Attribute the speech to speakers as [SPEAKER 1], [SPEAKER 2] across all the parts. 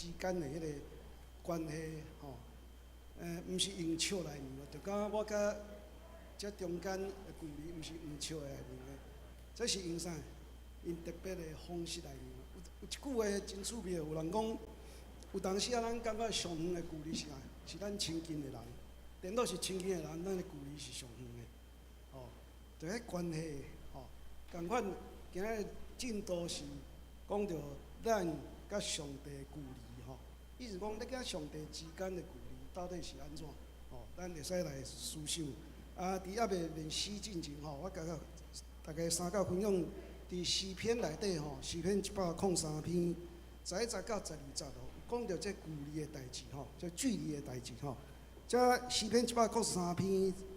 [SPEAKER 1] 之間的彼個關係吼，毋是用笑來量的，就敢我佮這中間的距離，毋是用笑來量的，這是用啥？用特別的方式來量。有一句話真趣味的，有人講，有當時啊，咱感覺上遠的距離是啥？是咱親近的人，顛倒是親近的人，咱的距離是上遠的，吼，就彼關係，吼，仝款今仔日進度是講著咱佮上帝的距離，吼，意思講你佮上帝之間的距離到底是按怎？吼，咱會使來思想。啊，佇猶未練詩進前吼，我共大家三角分享佇詩篇內底吼，詩篇103篇11節到12節哦，講著這距離的代誌吼，這距離的代誌吼。這詩篇103篇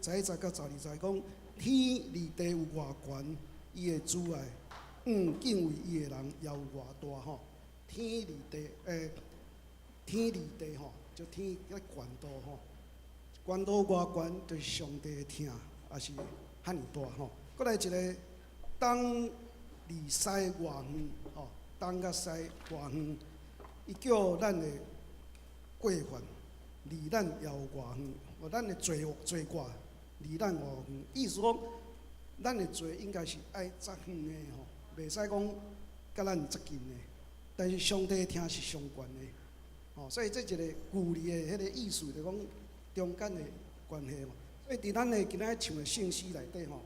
[SPEAKER 1] 11節到12節講，天離地有偌懸，伊的慈愛，敬畏伊的人也有偌大吼。天離地，天離地吼，就天彼懸度吼，懸度偌懸，就是上帝的疼，也是遐爾大吼。閣來一个東離西偌遠吼，東佮西偌遠，伊叫咱的過犯離咱也有偌遠，哦，咱的罪惡罪過離咱偌遠。意思講，咱的罪應該是愛遮遠的吼，袂使講佮咱遮近的。但是上帝的疼是上懸的，吼，所以這一个距離的彼個意思，就講中間的關係嘛。所以佇咱的今仔唱的聖詩內底吼，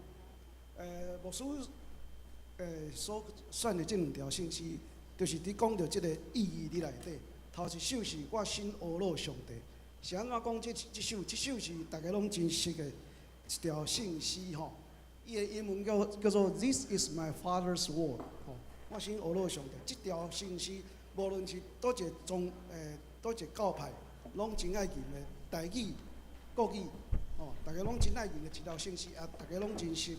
[SPEAKER 1] 牧師所選的這兩條聖詩，就是佇講著這个意義佇內底。頭一首是我心呵咾上帝，是按怎講？這首，這首是大家攏真熟的一條聖詩吼。伊的英文叫做 This is my Father's world 吼。我心呵咾上帝，這條聖詩，無論是佗一個宗佗一個教派，攏真愛吟的。台語、國語，吼，大家攏真愛吟的一條聖詩，啊，大家攏真熟。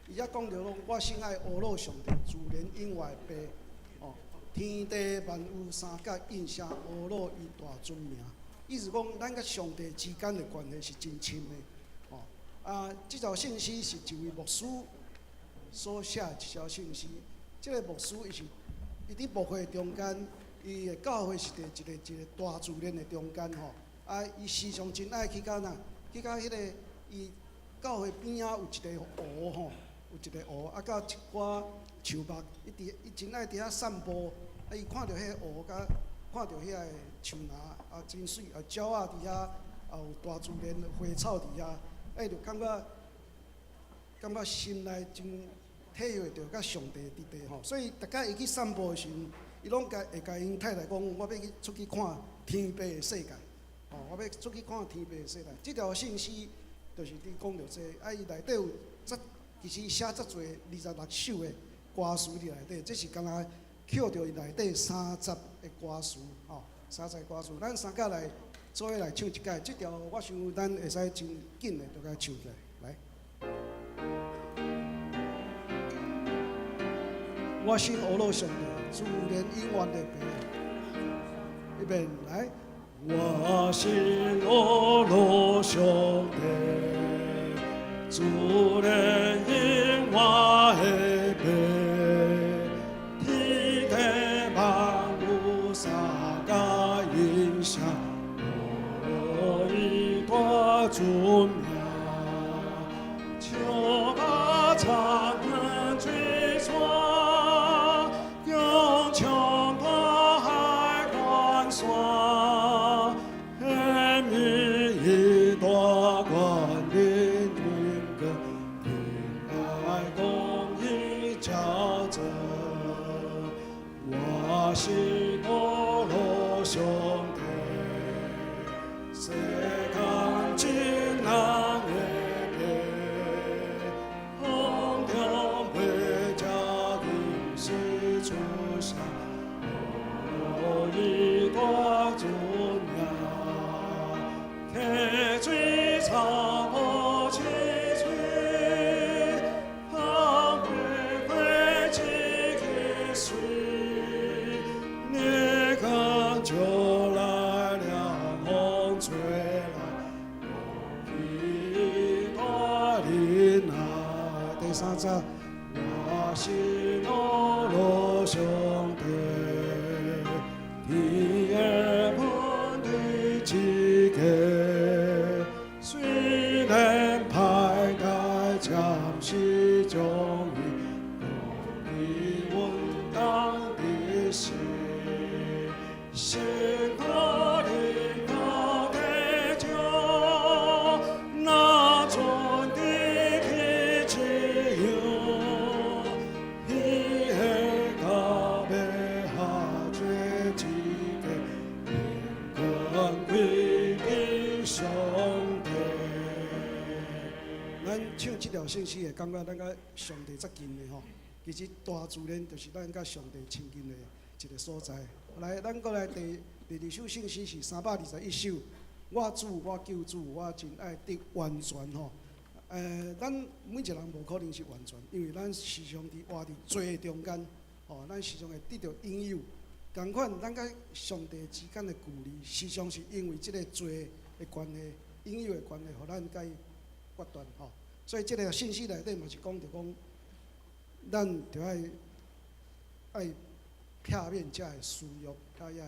[SPEAKER 1] 伊遐講著講，我心愛呵咾上帝，自然永遠的父，吼，天地萬有三角應聲呵咾伊大尊名。意思講，咱佮上帝之間的關係是真親的，吼。啊，這條聖詩是一位牧師所寫的一條聖詩。這个牧師伊是伊佇牧會中間，伊的教會是佇一个一个大自然的中間吼。啊，伊時常真愛去到哪？去到彼个伊教會邊仔有一個湖吼，有一個湖，啊，佮一寡樹木，伊佇伊真愛佇遐散步。啊，伊看著彼个湖，佮看著遐个樹林，啊，真媠，啊，鳥仔佇遐，也有大自然的花草佇遐，哎，就感覺心內真體會著佮上帝佇底吼。所以逐擺伊去散步的時陣，伊攏共會共𪜶太太講，我欲去出去看天父的世界，吼，我欲出去看天父的世界。這條聖詩就是佇講著這个，啊，伊內底有遮，其實寫遮濟26首的歌詞佇內底，這是敢若抾著伊內底三節的歌詞，吼，三節歌詞，咱三角來做伙來唱一擺，這條我想咱會使真緊的就共唱起來，來。我心呵咾上帝，自然永遠的父。預備來。
[SPEAKER 2] 我心呵咾上帝，自然永遠的父，天地萬有三角應聲，呵咾伊大尊名，笑把長遠水川，強衝大海關山，顯明伊大權能榮光，仁愛公義昭彰。我心呵咾上帝，世間眾人的父，風中飛鳥吟詩出聲，呵咾伊大尊名，溪水草木青翠，芳花花枝水，日光照來涼風吹來，恭喜大仁愛。
[SPEAKER 1] 第三節，
[SPEAKER 2] 我心呵咾上帝，天的神可怜到地上，若存伫去一样，彼个到尾下做一个荣光归给上帝。
[SPEAKER 1] 咱唱這條聖詩會感覺咱佮上帝遮近的吼。其實大自然就是咱佮上帝親近的一個所在。來，咱閣來第二首聖詩是321首。我主，我救主，我真愛得完全吼。咱每一個人無可能是完全，因為咱時常佇活佇罪中間，吼，咱時常會得著引誘。仝款，咱佮上帝之間的距離，時常是因為這个罪的關係、引誘的關係，予咱佮伊割斷吼。所以這个信息內底嘛是講著講，咱著愛避免這个私欲，佮遐个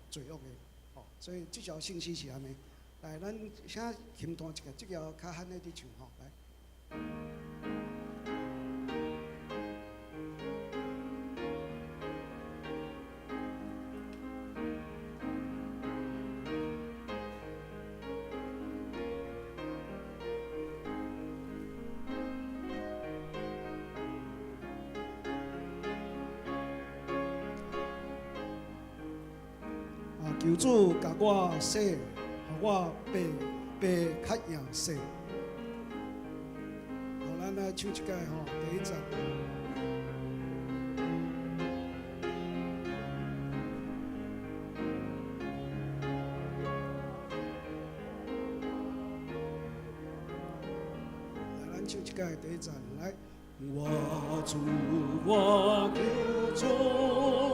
[SPEAKER 1] 罪惡的吼。所以這條信息是按呢。來，咱請輕彈一個，這個較罕的佇唱吼，來。求主共我洗，予我白白較贏雪。好，咱來唱一擺吼，第一節。來，咱唱一擺第一節，來。
[SPEAKER 2] 我主，我救主，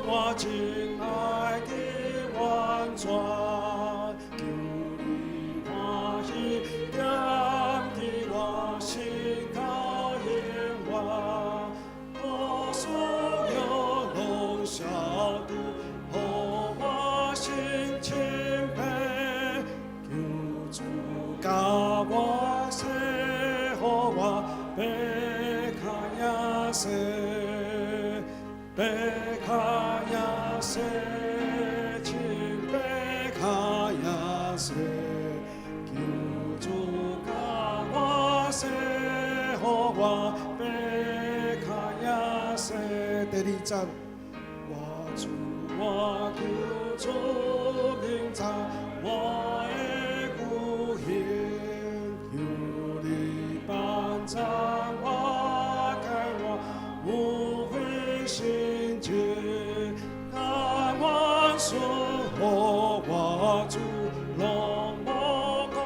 [SPEAKER 2] 我真愛得完全，求你歡喜踮佇我心到永遠，無需要攏消除，予我心清白，求主共我洗，予我白較贏雪，白較贏雪，穿白較贏雪，求主共我洗，予我白較贏雪。
[SPEAKER 1] 第二節，
[SPEAKER 2] 我主我救主明察我的苦行，求你幫贊我，開我無悔心情，甘願順服我主，攏無顧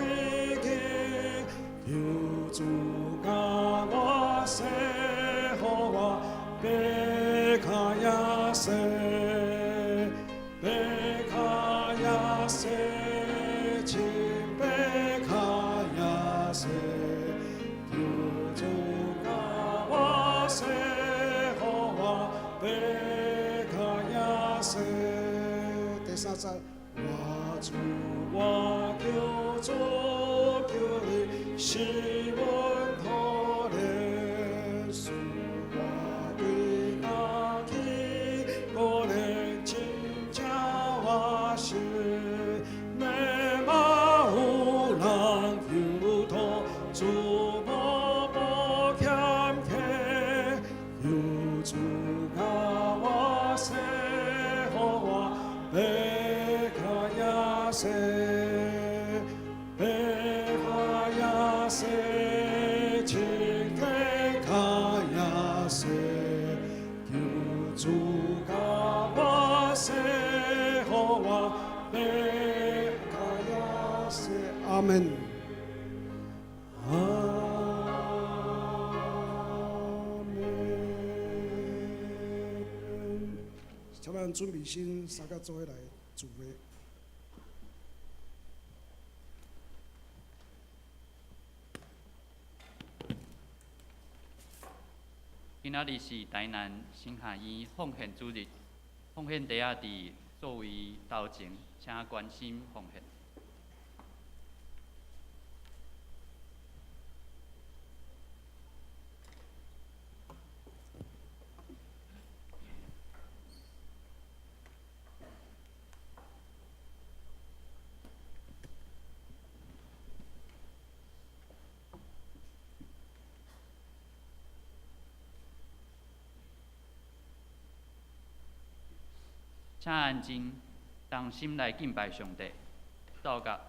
[SPEAKER 2] 違敬，求主共我洗，予我白較贏雪，白較贏雪，穿白較贏雪，求主共我洗，予我白較贏雪。
[SPEAKER 1] 第三節，
[SPEAKER 2] 我主我救主，求你使阮可憐，使我對家己可憐真正活實，迷茫有人求托，主無無欠客，求主共我洗，予我白較贏雪，白較贏雪，穿白較贏雪，求主共我洗，予我白較贏雪。
[SPEAKER 1] 阿門。
[SPEAKER 2] 阿門。
[SPEAKER 1] 請咱準備先三個做伙來聚會。
[SPEAKER 3] 今仔日是台南神學院奉獻主日，奉獻袋仔佇座位頭前，請關心奉獻。請安靜，同心來敬拜上帝。禱告。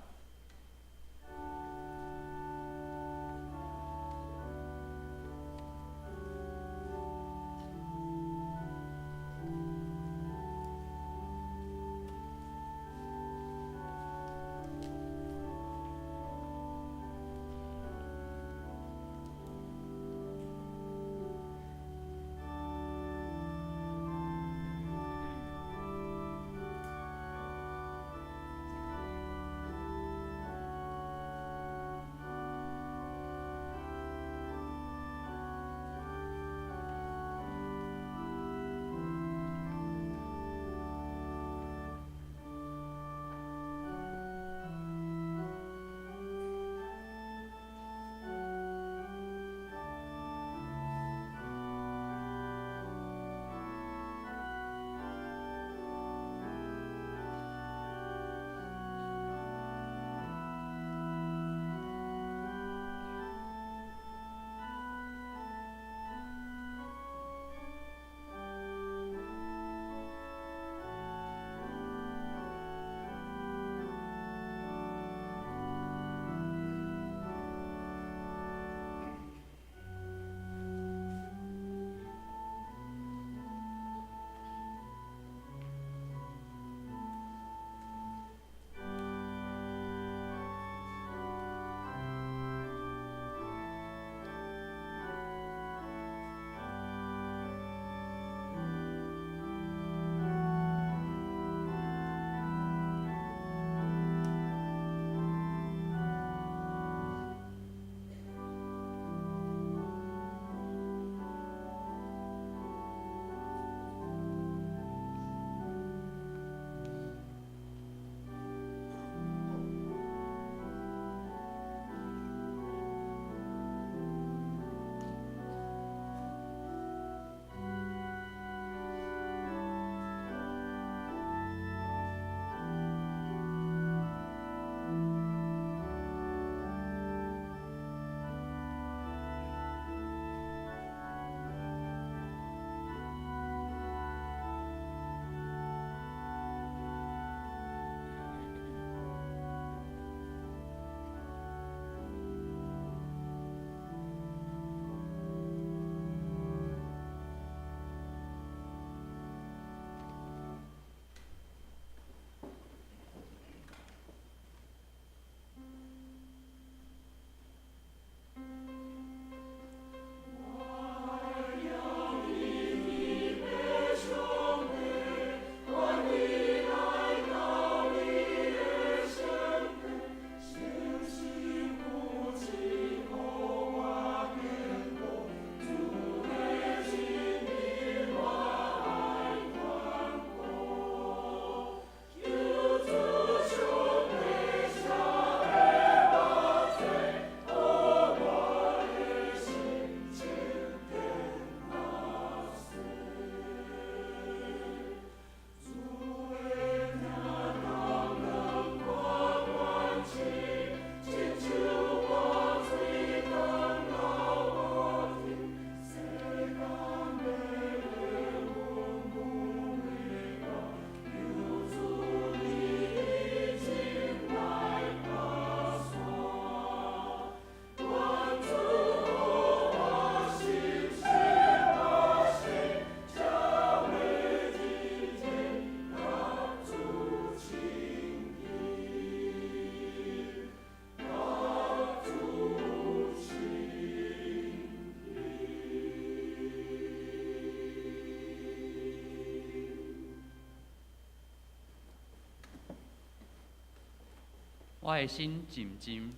[SPEAKER 3] 我的心靜靜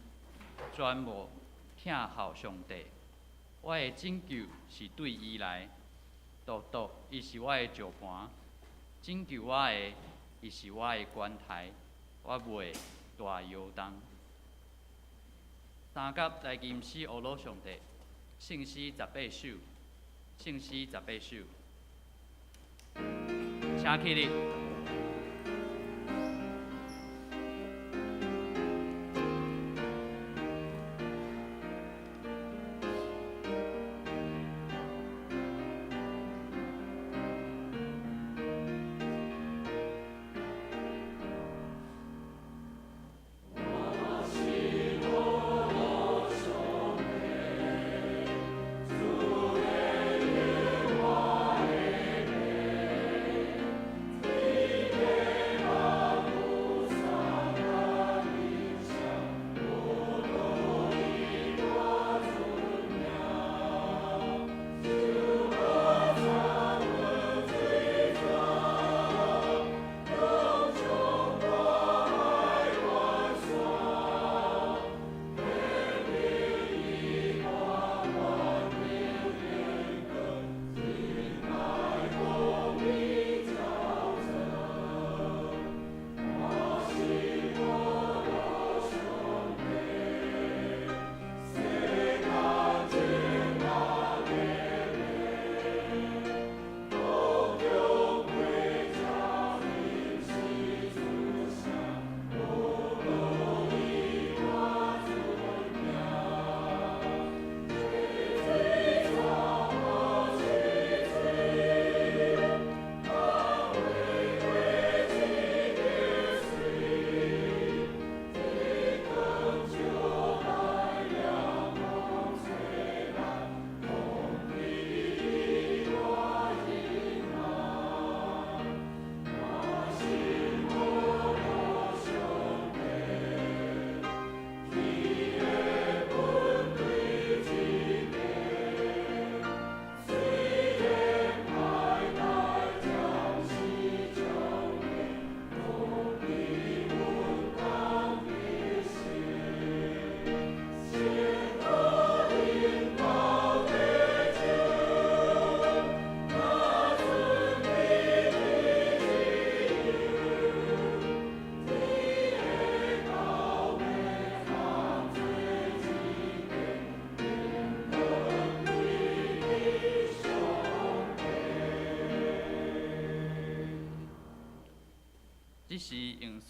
[SPEAKER 3] 專無疼候上帝，我的拯救是對伊來，獨獨伊是我的石磐，拯救我的，伊是我的關台，我袂大搖動。三甲來吟詩阿魯上帝，聖詩18首，聖詩十八首，請起立。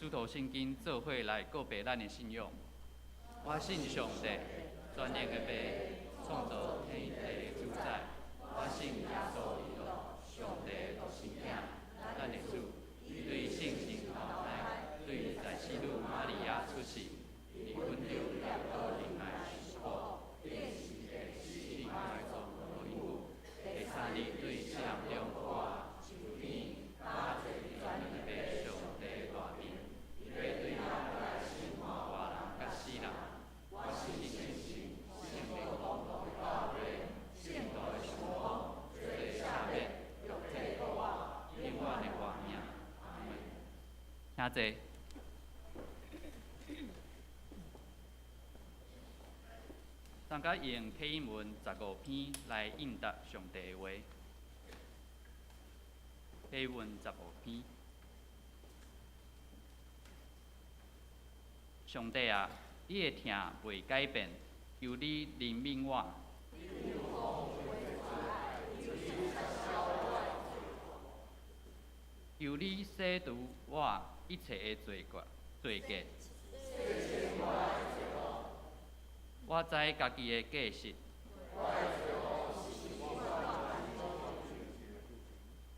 [SPEAKER 3] 使徒信經做伙來告白咱的信仰。我信上帝，全能的父，創造天地的主宰。我信耶穌基督，上帝的獨生囝，咱的主，伊對聖神投胎，對在聖女瑪利亞出世，佇本丟彼拉多忍耐受苦，釘十字架死埋葬落陰府，第三日對死人中復活，上天，搭坐佇全能的父上帝的大邊，伊欲對遐來審判活人佮死人。我信聖神，聖靈公同的教會，聖徒的相通，罪的赦免，肉體復活，永遠的活命。阿門。請坐。大家用啟英文15篇來應答上帝的話。啟文15篇。上帝啊，你的疼袂改變，求你憐憫我。求你洗除我一切的罪過、罪過。我知家己的過失。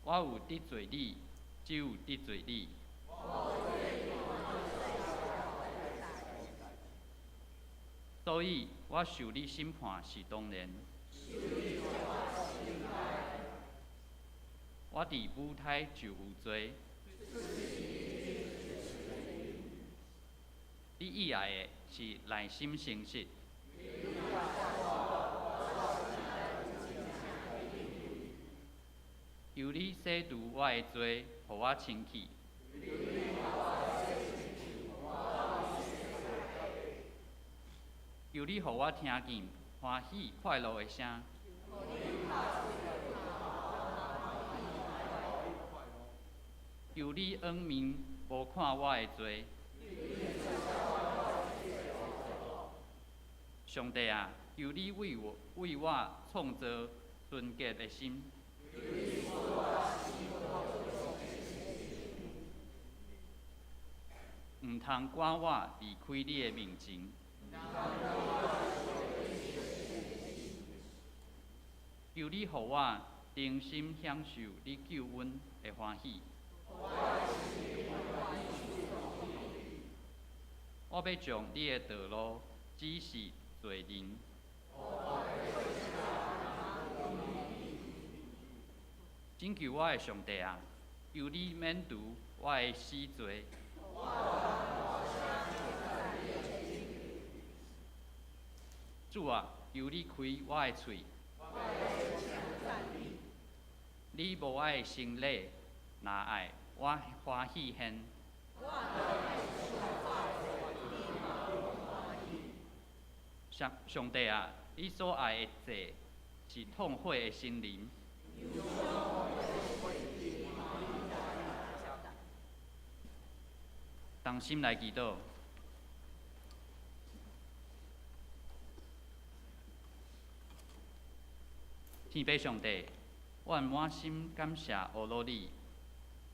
[SPEAKER 3] 我有得罪你，只有得罪你。所以我受你審判是當然。我佇母胎就有罪。你意愛的是耐心誠實。求你洗除我的罪，予我清氣。求你予我聽見歡喜快樂的聲。求你仰面無看我的罪。上帝啊，求你為我為我創造純潔的心。毋通趕我離開你的面前。求你予我誠心享受你救恩的歡喜。我欲將你的道路指示罪人。拯救我的上帝啊，求你免除我的死罪。主啊，求你開我的喙。你無愛行禮，若愛我歡喜獻。上上帝啊，你所愛的祭是痛悔的心靈。同心來祈禱。天父上帝，我滿心感謝阿羅你，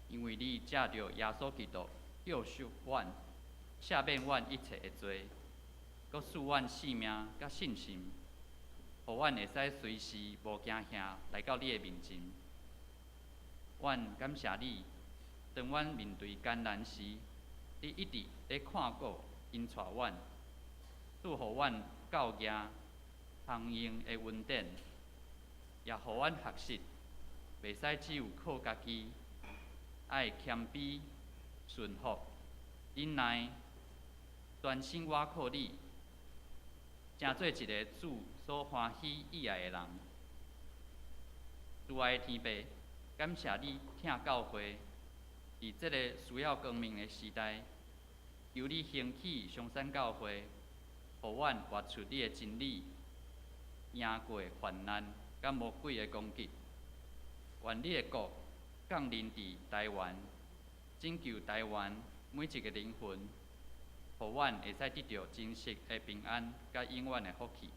[SPEAKER 3] 因為你藉著耶穌基督救贖阮，赦免阮一切的罪，閣賜阮性命佮信心，予阮會使隨時無驚嚇來到你的面前。阮感謝你，當阮面對艱難時，你一直咧看顧、引帶阮，賜予阮教義通用的恩典，也予阮學習，袂使只有靠家己，愛謙卑、順服、忍耐，專心倚靠你，成做一个主所歡喜意愛的人。慈愛的天父，感謝你疼教會，佇這个需要光明的時代，求你興起松山教會，予阮活出你的真理，贏過患難佮魔鬼的攻擊。願你的國降臨佇台灣，拯救台灣每一个靈魂，予阮會使得著真實的平安佮永遠的福氣。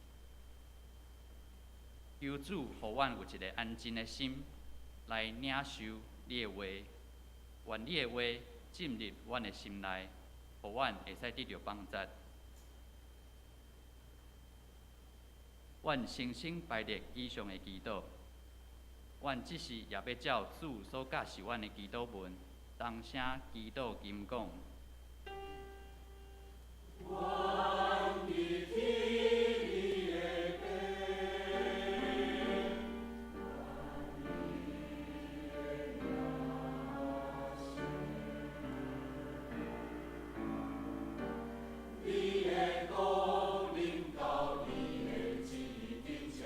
[SPEAKER 3] 求主予阮有一个安靜的心，來領受你的話。願你的話進入阮的心內，予阮會使得著幫助。阮誠心排列以上的祈禱，阮這時也欲照主所教示阮的祈禱文，同聲祈禱金講。
[SPEAKER 2] 阮佇天裡的父，願你的名聖，你的國臨到，你的旨意佇這。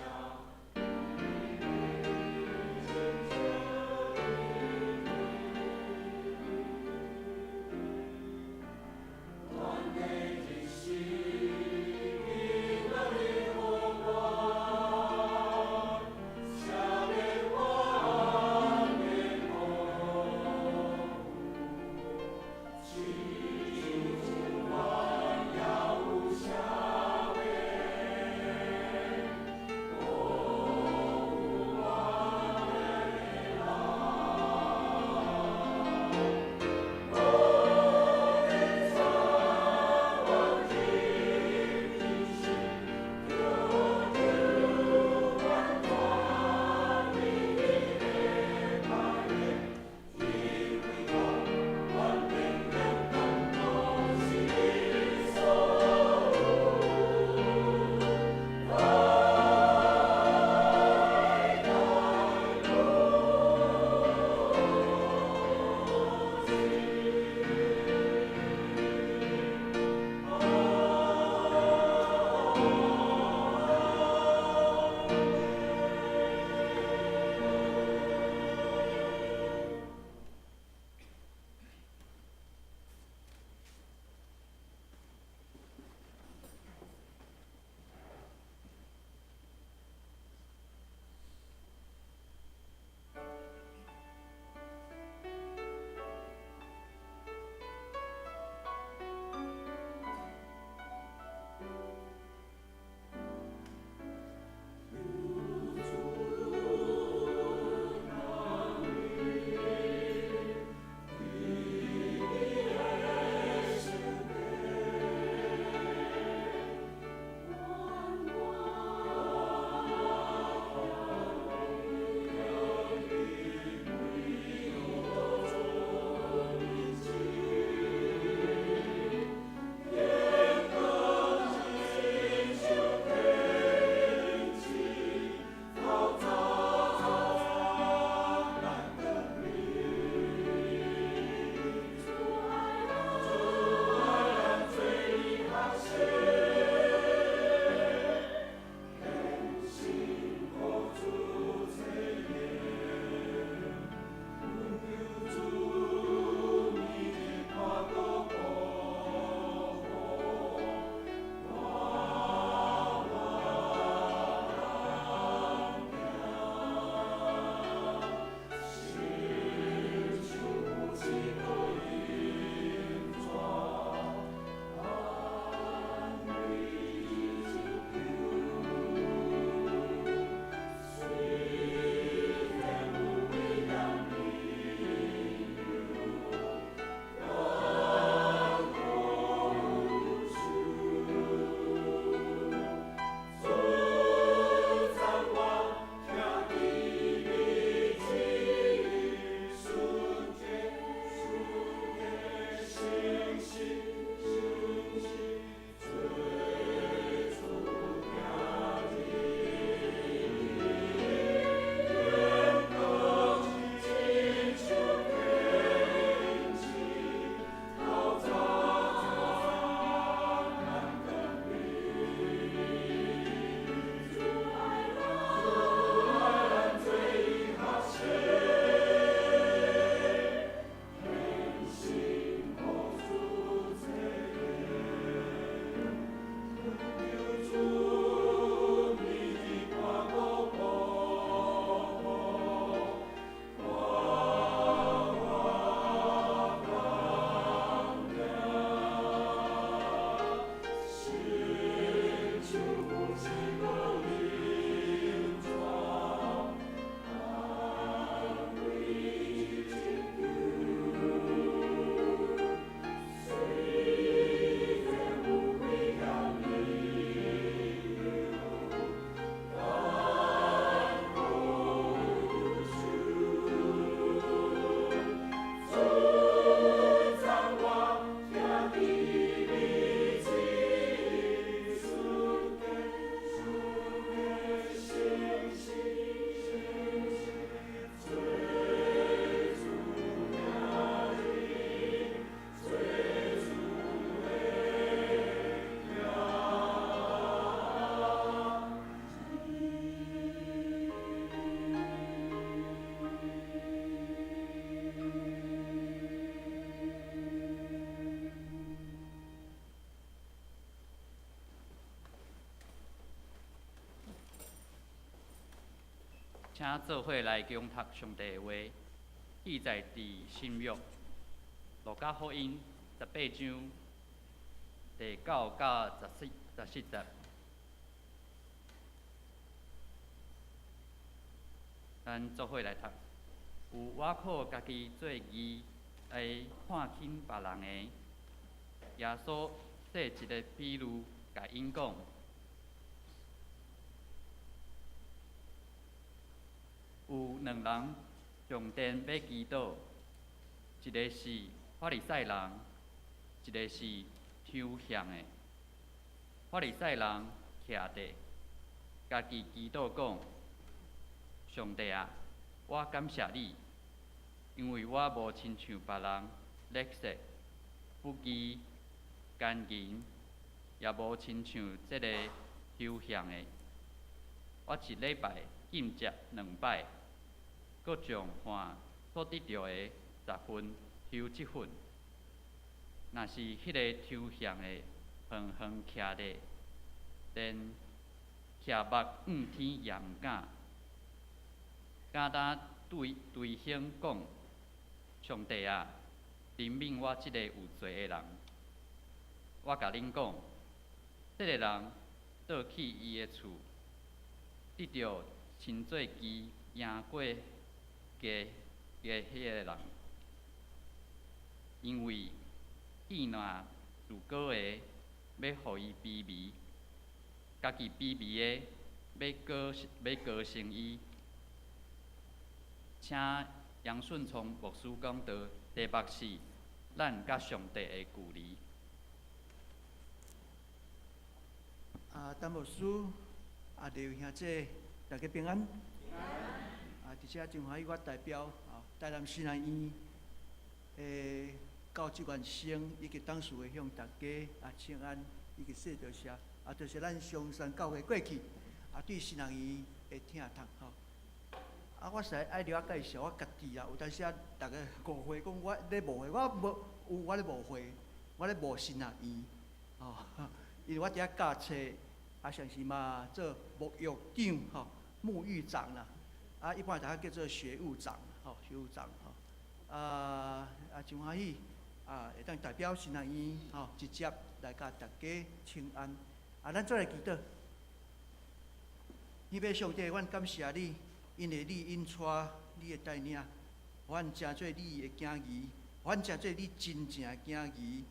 [SPEAKER 3] 請做伙來恭讀上帝的話，記載佇新約路加福音18章第9到14節。咱做伙來讀。有倚靠家己做義來看輕別人的，耶穌設一个比喻，共𪜶講。有兩人上殿欲祈禱，一个是法利賽人，一个是抽獻的。法利賽人徛佇，家己祈禱講：上帝啊，我感謝你，因為我無親像別人勒索、不義、奸淫，也無親像這个抽獻的。我一禮拜禁食兩擺，閣將飯所得著的十分抽一份。若是彼个抽獻的遠遠徛咧，連舉目向天也毋敢，敢若對胸講：上帝啊，憐憫我這个有罪的人。我共恁講，這个人倒去伊的厝，得著稱做義贏過加加彼个人，因為伊若自高的，欲予伊卑微；家己卑微的，欲高升伊。請楊順聰牧師講道，題目是咱佮上帝的距離。
[SPEAKER 4] 啊，陳牧師，啊，劉兄姐，大家平安。啊，佇遮真歡喜，我代表啊，台南神學院的教職員生以及董事會向大家啊請安以及說多謝。啊，就是咱松山教會過去啊對神學院的疼痛吼。啊，我實在愛了解紹我家己啊，有當時啊，逐家誤會講我咧誤會，我無有我咧誤會，我咧誤神學院，吼，因為我佇遐教冊，啊，上時嘛做沐浴長吼，沐浴長啦，啊，一般大家叫做學務長，吼，學務長吼，啊啊，真歡喜啊，會當代表神學院吼，直接來共大家請安，啊，咱做來祈禱，天父上帝，阮感謝你。因為你引帶，你的帶領，予阮成做你的囝兒，予阮成做你真正的囝兒，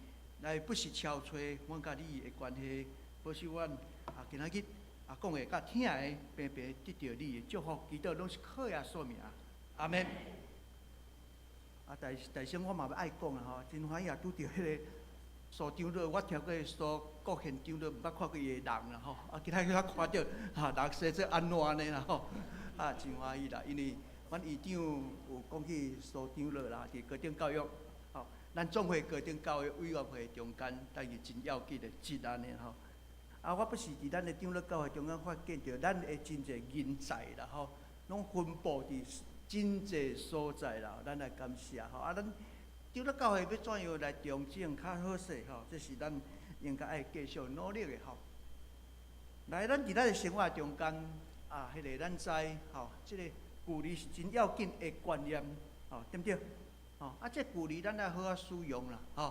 [SPEAKER 4] 來不時敲催阮佮你的關係，保守阮啊今仔日啊講的佮聽的，平平得著你的祝福，祈禱攏是靠耶穌名，阿們。啊，大大聲我嘛愛講啦吼，真歡喜啊，拄著彼個蘇長老，我聽過蘇國賢長老，毋捌看過伊的人啦吼，啊，今仔日我看著哈人生做按怎按呢啦吼。啊，真歡喜啦！因為阮院長有講起蘇長老啦，佇高等教育，吼，咱總會高等教育委員會中間，擔任真要緊的職按呢吼。啊，我不時佇咱的長老教會中間發現著，咱的真濟人才啦吼，攏分布佇真濟所在啦，咱來感謝吼。啊，咱長老教會欲怎樣來重整較好勢吼？這是咱應該愛繼續努力的吼。來，咱佇咱的生活中間。啊，彼个咱知吼，這个距離是真要緊的觀念，吼，對毋對？吼，啊，這距離咱愛好好使用啦，吼。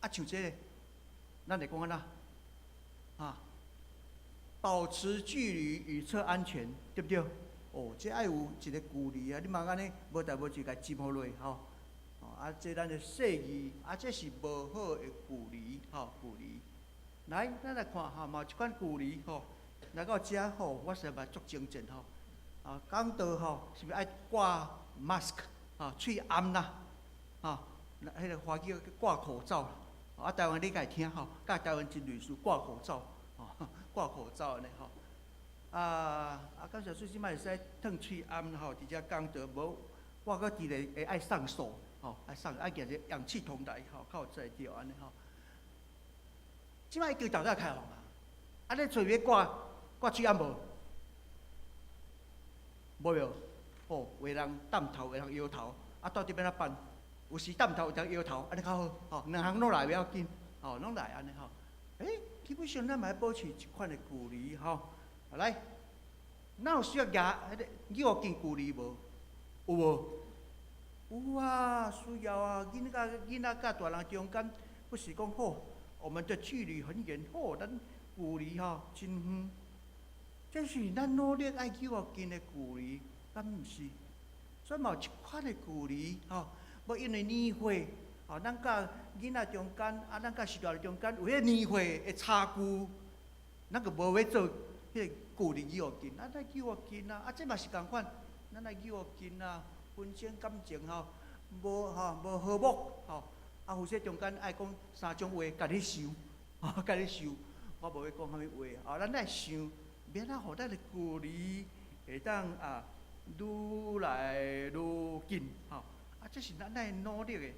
[SPEAKER 4] 啊，像這个，咱會講按怎？啊，保持距離以策安全，對毋對？哦，這愛有一个距離啊，你莫按呢無代無誌共擠予落，吼。哦，啊，這咱的細膩，啊，這是無好的距離，吼，距離。來，咱來看吼，嘛有一款距離，吼。來到遮吼，我實在嘛足精進吼。啊，講道吼，是毋是愛掛 mask 啊，喙罨啦，啊，彼个華語叫掛口罩。啊，台灣你敢會聽吼？佮台灣真類似掛口罩，吼，掛口罩按呢吼。啊啊，感謝主，這擺會使褪喙罨吼，佇遮講道，無我閣佇咧會愛送數，吼，愛送愛舉一个氧氣筒來吼，較有才對按呢吼。這擺已經逐個開放啊，啊，你揣欲掛？掛喙罨無？無無？吼，有的人澹頭，有的人搖頭，啊，到底欲按怎辦？有時澹頭，有時搖頭，按呢較好，吼，兩項攏來袂要緊，吼，攏來按呢吼。欸，基本上咱嘛愛保持這款的距離，吼。來，咱有需要舉彼个搝近距離無？有無？有啊，需要啊！囡仔囡仔佮大人中間，不是講好，我們的距離很遠，好，咱距離吼真遠。這是咱努力愛搝近的距離，敢毋是？所以嘛有一款的距離吼，無因為年歲，吼，咱佮囡仔中間，啊，咱佮序大中間有彼個年歲的差距，咱就無欲做彼個距離搝近，咱愛搝近啊！啊，這嘛是仝款，咱愛搝近啊，紛爭感情吼，無吼無和睦吼，啊，夫妻中間愛講三種話，家己想，吼，家己想，我無欲講啥物話，啊，咱愛想，欲按怎予咱的距離會當啊愈來愈近，吼，啊，這是咱愛努力的，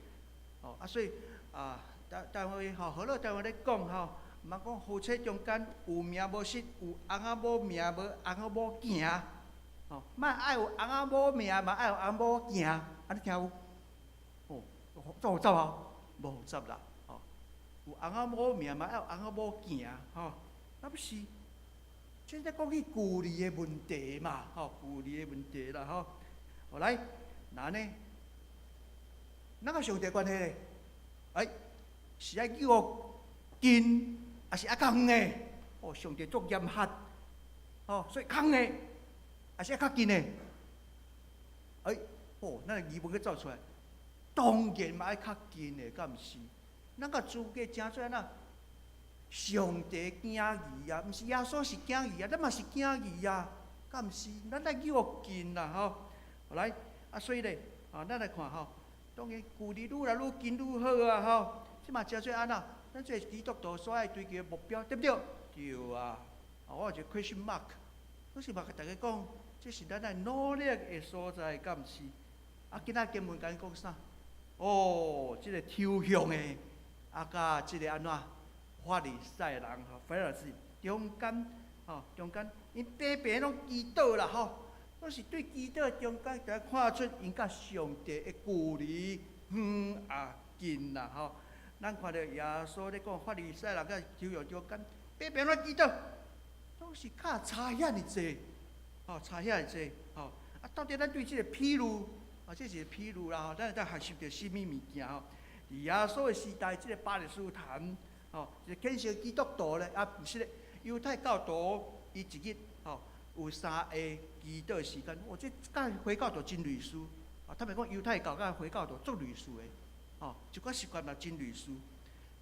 [SPEAKER 4] 吼，啊，所以啊，台灣吼，何樂台灣咧講吼，毋通講夫妻中間有名無實，有翁仔某名無翁仔某行，吼，莫愛有翁仔某名，嘛愛有翁仔某行，按呢聽有？哦，足複雜啊，無複雜啦，吼，有翁仔某名，嘛愛有翁仔某行，吼，啊不是，這咧講起距離的問題嘛，吼，距離的問題啦，吼，後來，那呢？咱佮上帝關係咧？哎，是愛搝近，抑是愛較遠的？哦，上帝足嚴格，吼，所以較遠的，抑是愛較近的？哎，哦，咱的疑問閣走出來，當然嘛愛較近的，敢毋是？咱佮資格成做按怎？上帝囝兒啊，毋是耶穌是囝兒啊，咱嘛是囝兒啊，敢毋是？咱愛搝近啦，吼！後來，啊，所以咧，啊，咱來看吼，當然距離愈來愈近愈好啊，吼！這嘛成做按怎？咱這個基督徒所愛追求的目標，對毋對？對啊！啊，我有一個 question mark，我是嘛共大家講，這是咱愛努力的所在，敢毋是？啊，今仔經文共咱講啥？哦，這個抽象的，啊，佮這個按怎？法利賽人吼，Pharisee 中間吼，中間𪜶平平攏祈禱啦吼，攏是對祈禱中間，就看出𪜶佮上帝的距離遠抑近啦吼。咱看著耶穌咧講法利賽人佮抽象中間，平平攏祈禱，攏是跤差遐爾濟，吼，差遐爾濟，吼。啊，到底咱對這個譬喻，啊，這是譬喻啦吼，咱會當學習著啥物物件吼？佇耶穌的時代，這個巴勒斯坦。吼，一個虔誠基督徒咧，啊，毋是咧，猶太教徒，伊一日吼有三個祈禱時間。哦，這佮回教徒真類似。啊，坦白講，猶太教佮回教徒足類似的，吼，一寡習慣嘛真類似。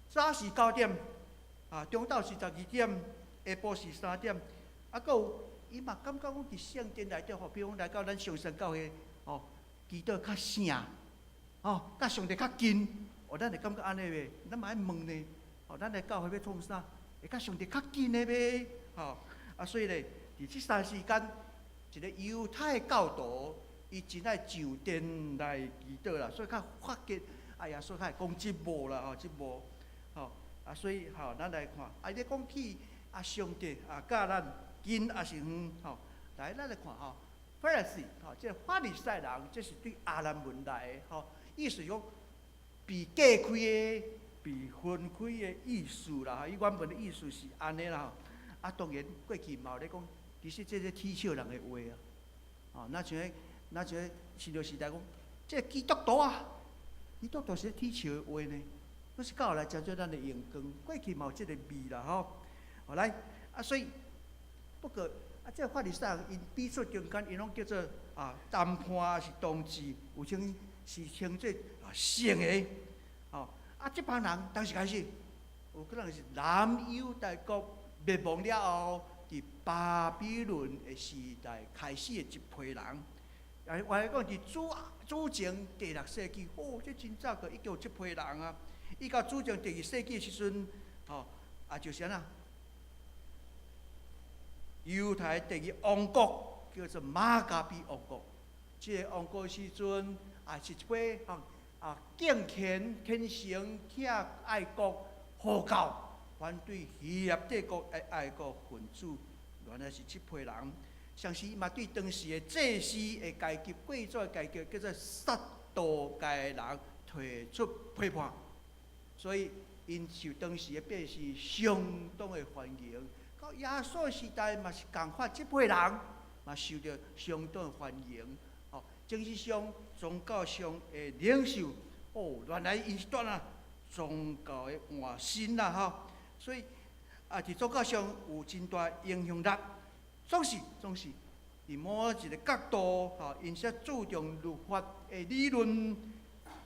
[SPEAKER 4] 早是9點，啊，中晝是12點，下晡是3點。啊，閣有伊嘛感覺講佇聖殿內底吼，比如講來到咱上山教會，吼，祈禱較聖，吼，佮上帝較近。哦，咱會感覺按呢袂？咱嘛愛問呢。哦，咱來教會欲創啥？會佮上帝較近的袂？吼，啊，所以咧，佇這三時間，一個猶太教徒，伊真愛上殿來祈禱啦，所以較發覺，哎呀，所以較會講這幕啦，吼，這幕，吼，啊，所以吼，咱來看，啊，伊咧講起啊，上帝啊，佮咱近抑是遠，吼，來，咱來看吼，Pharisee，吼，這個法利賽人，這是對亞蘭文來的，吼，意思講被隔開的、被分開的意思啦，伊原文的意思是按呢啦吼。啊，當然過去嘛有咧講，其實這是取笑人的話啊。哦，若像新約時代講，這個基督徒啊，基督徒是咧取笑的話呢。閣是到後來成做咱的榮光，過去嘛有這個味啦吼。後來啊，所以不過啊，這個法利賽人𪜶彼此中間，𪜶攏叫做啊談判抑是同志，有稱是稱做啊聖的。吼，啊，這幫人當時開始，有可能是南猶大國滅亡了後，佇巴比倫的時代開始的一批人。啊，原來講佇主前第六世紀，哦，這真早就已經有這批人啊。伊到主前第二世紀的時陣，吼，啊，就是按怎？猶太第二王國叫做馬加比王國。這個王國時陣，啊，是一批吼啊敬虔、虔誠、疼愛國、護教、反對希臘帝國的愛國分子，原來是這批人。同時嘛，對當時的祭司的階級、貴族的階級，叫做撒都該人提出批判。所以，𪜶受當時的百姓相當的歡迎。到耶穌時代嘛是仝款，這批人嘛受著相當歡迎。吼，政治上、宗教上的領袖，哦，原來𪜶是蹛啊宗教的換新啦，吼，所以啊，佇宗教上有真大影響力。總是，佇某一个角度，吼，𪜶說注重律法的理論，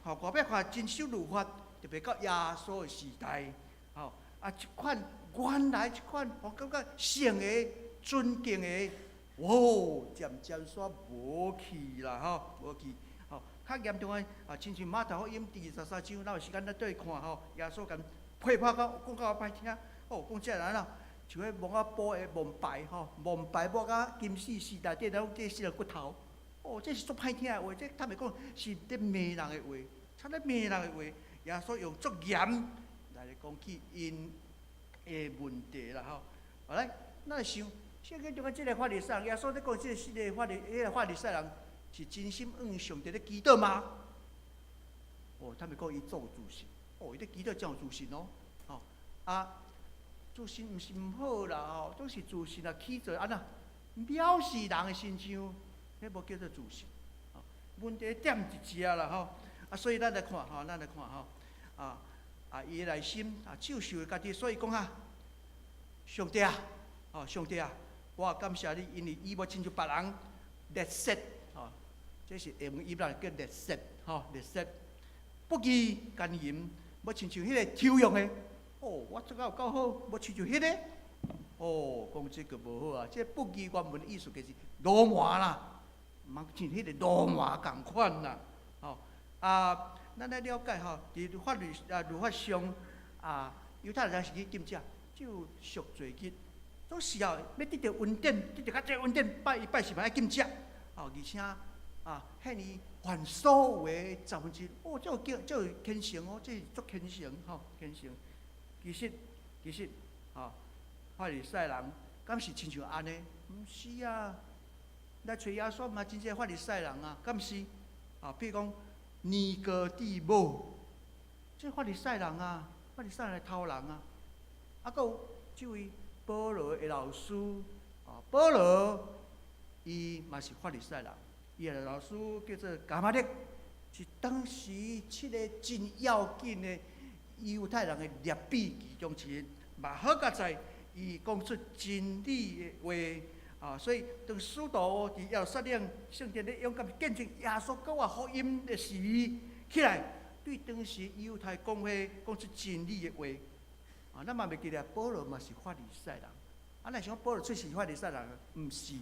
[SPEAKER 4] 吼，外表看真守律法，特別到耶穌的時代，吼，啊，這款原來這款，我感覺聖的、尊敬的，哦，漸漸煞無去啦，吼，無去，吼，較嚴重的啊，親像馬太福音第23章，咱有時間咱綴去看吼，耶穌共批判到講到歹聽，哦，講這人啊，像彼墓仔埔的墓牌吼，墓牌抹甲金絲絲內底攏這四個骨頭，哦，這是足歹聽的話，這坦白講是咧罵人的話，差咧罵人的話。耶穌用足嚴來講起𪜶的問題啦吼。後來，咱來想，聖經中間這个法利賽人，耶穌咧講這个四个法利，彼个法利賽人是真心向上帝咧祈禱嗎？哦，坦白講，伊足有自信，哦，伊咧祈禱真有自信哦，吼啊。自信毋是毋好啦，吼，總是自信啊，起做按怎藐視人的身上，彼無叫做自信。吼，問題點佇遮啦，吼。啊，所以咱來看，吼，咱來看，吼，啊啊，伊的內心啊，接受家己，所以講啊，上帝啊，吼，上帝啊，我感謝你，因為伊無親像別人劣質，吼，這是下文語啦，叫劣質，吼，劣質，不義姦淫，無親像彼个抽用的。哦，我做甲有夠好，無親像彼个。哦，講這個無好啊！這不義原文的意思就是魯蠻啦，毋通親彼個魯蠻仝款啦。吼啊，咱來了解吼，佇法律啊律法上啊，猶太人是去禁食，只有贖罪日，總是哦欲得著恩典，得著較濟恩典，拜伊拜神嘛愛禁食。哦，而且啊，獻伊凡所有的十分之一，哦，這有叫這有虔誠哦，這是足虔誠吼，虔誠。其實，其實，吼，法利賽人敢是親像按呢？毋是啊，來揣耶穌嘛，真濟法利賽人啊，敢是？啊，比如講尼哥底母，這法利賽人啊，法利賽人來頭人啊。啊，閣有這位保羅的老師，啊，保羅伊嘛是法利賽人，伊的老師叫做迦瑪列，是當時七个真要緊的猶太人的拉比其中之一，嘛好佳哉，伊講出真理的話啊，所以當使徒佇耶路撒冷聖殿咧勇敢見證耶穌復活福音的時，起來對當時猶太公會講出真理的話啊，咱嘛袂記得保羅嘛是法利賽人，啊，若想講保羅出世法利賽人，毋是，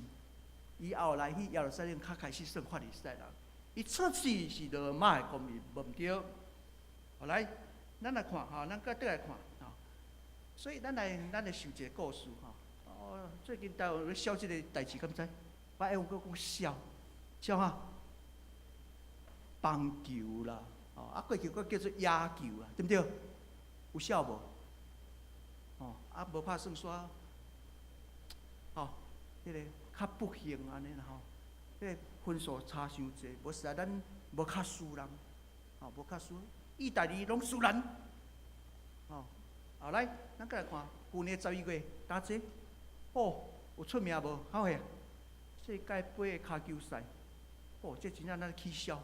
[SPEAKER 4] 伊後來去耶路撒冷較開始算法利賽人，伊出世是羅馬的公民，無毋對。後來。咱來看吼，咱閣轉來看吼，所以咱來想一個故事吼。哦，最近台灣咧痟這个代誌，敢知？我會用閣講痟，痟啥？棒球啦，哦，啊過去閣叫做野球啊，對毋對？有痟無？哦，啊無拍算煞，吼，彼个較不幸按呢啦吼，彼个分數差傷濟，無實在咱無較輸人，吼，無較輸。意大利攏輸咱，吼，後來咱閣來看，舊年12月，打這，哦，有出名無？好勢，世界盃的跤球賽，哦，這真正咱取消，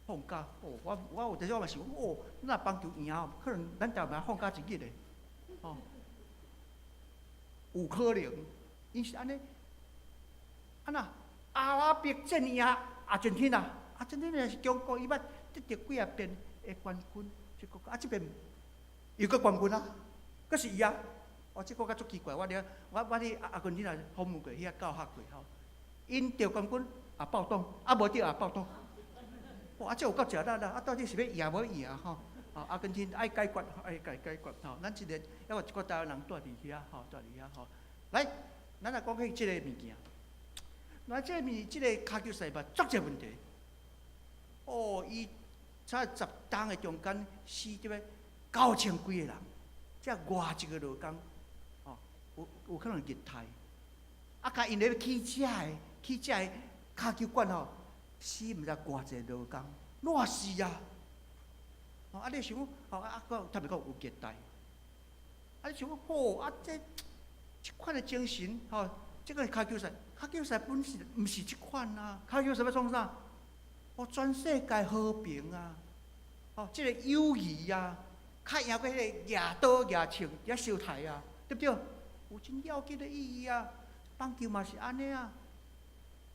[SPEAKER 4] 放假，哦，我有陣時我嘛想，哦，若棒球贏哦，可能咱台灣放假一日的，吼，有可能，𪜶是按呢，啊若阿拉伯戰贏阿根廷啊，阿根廷若是強國，伊捌得著幾仔遍的冠軍，這個啊這邊又閣冠軍啊，閣是伊啊！哦，這國家足奇怪，我咧我去阿根廷來訪問過，遐教學過吼，𪜶得冠軍也暴動，啊無得也暴動。哇！啊，這有夠食力啦！啊，到底是欲贏無贏吼？啊，阿根廷愛解決，愛解解決吼。咱這個猶有一寡台灣人蹛佇遐吼，蹛佇遐吼。來，咱來講起這个物件。來，這个物，這个跤球賽嘛，足濟問題。哦，伊才10冬的中間死這個9000幾個人，這偌濟個勞工，哦，有可能熱太。啊，共𪜶咧起這个起這个跤球館吼，死毋知偌濟勞工，熱死啊！哦，啊，你想講，哦啊，閣特別講有熱帶。啊，你想講，吼，啊，這這款的精神，吼，這个跤球賽，跤球賽本是毋是這款啊？跤球賽欲創啥？哦，全世界和平啊！哦，這个友誼啊，較贏過彼个舉刀舉槍遐相刣啊，對毋對？有真要緊的意義啊！棒球嘛是按呢啊，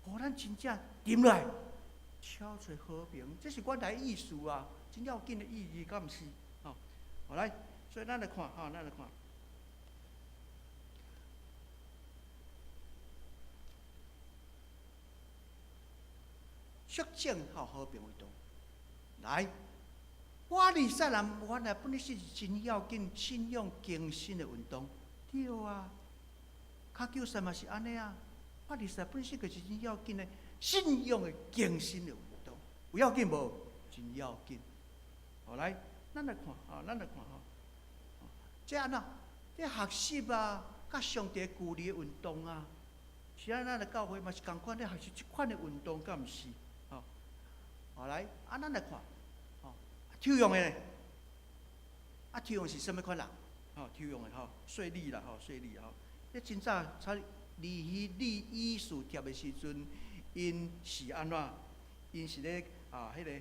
[SPEAKER 4] 予咱真正沉落來，敲揣和平，這是原來意思啊，真要緊的意義，敢毋是？吼，好來，所以咱來看，吼，咱來看。促進吼和平運動，來，法利賽人原來本身是真要緊信仰更新的運動，對啊，跤球賽嘛是按呢啊，法利賽本身就是真要緊的信仰的更新的運動，有要緊無？真要緊。好來，咱來看，啊，咱來看吼，這按怎？這學習啊，佮上帝距離的運動啊，是按咱的教會嘛是仝款咧學習這款的運動，敢毋是？好來，啊，咱來看，吼，抽佣的呢？啊，抽佣是啥物款人？吼，抽佣的吼，稅吏啦，吼，稅吏吼。這真早，才利利以斯帖的時陣，𪜶是按怎？𪜶是咧啊，彼个，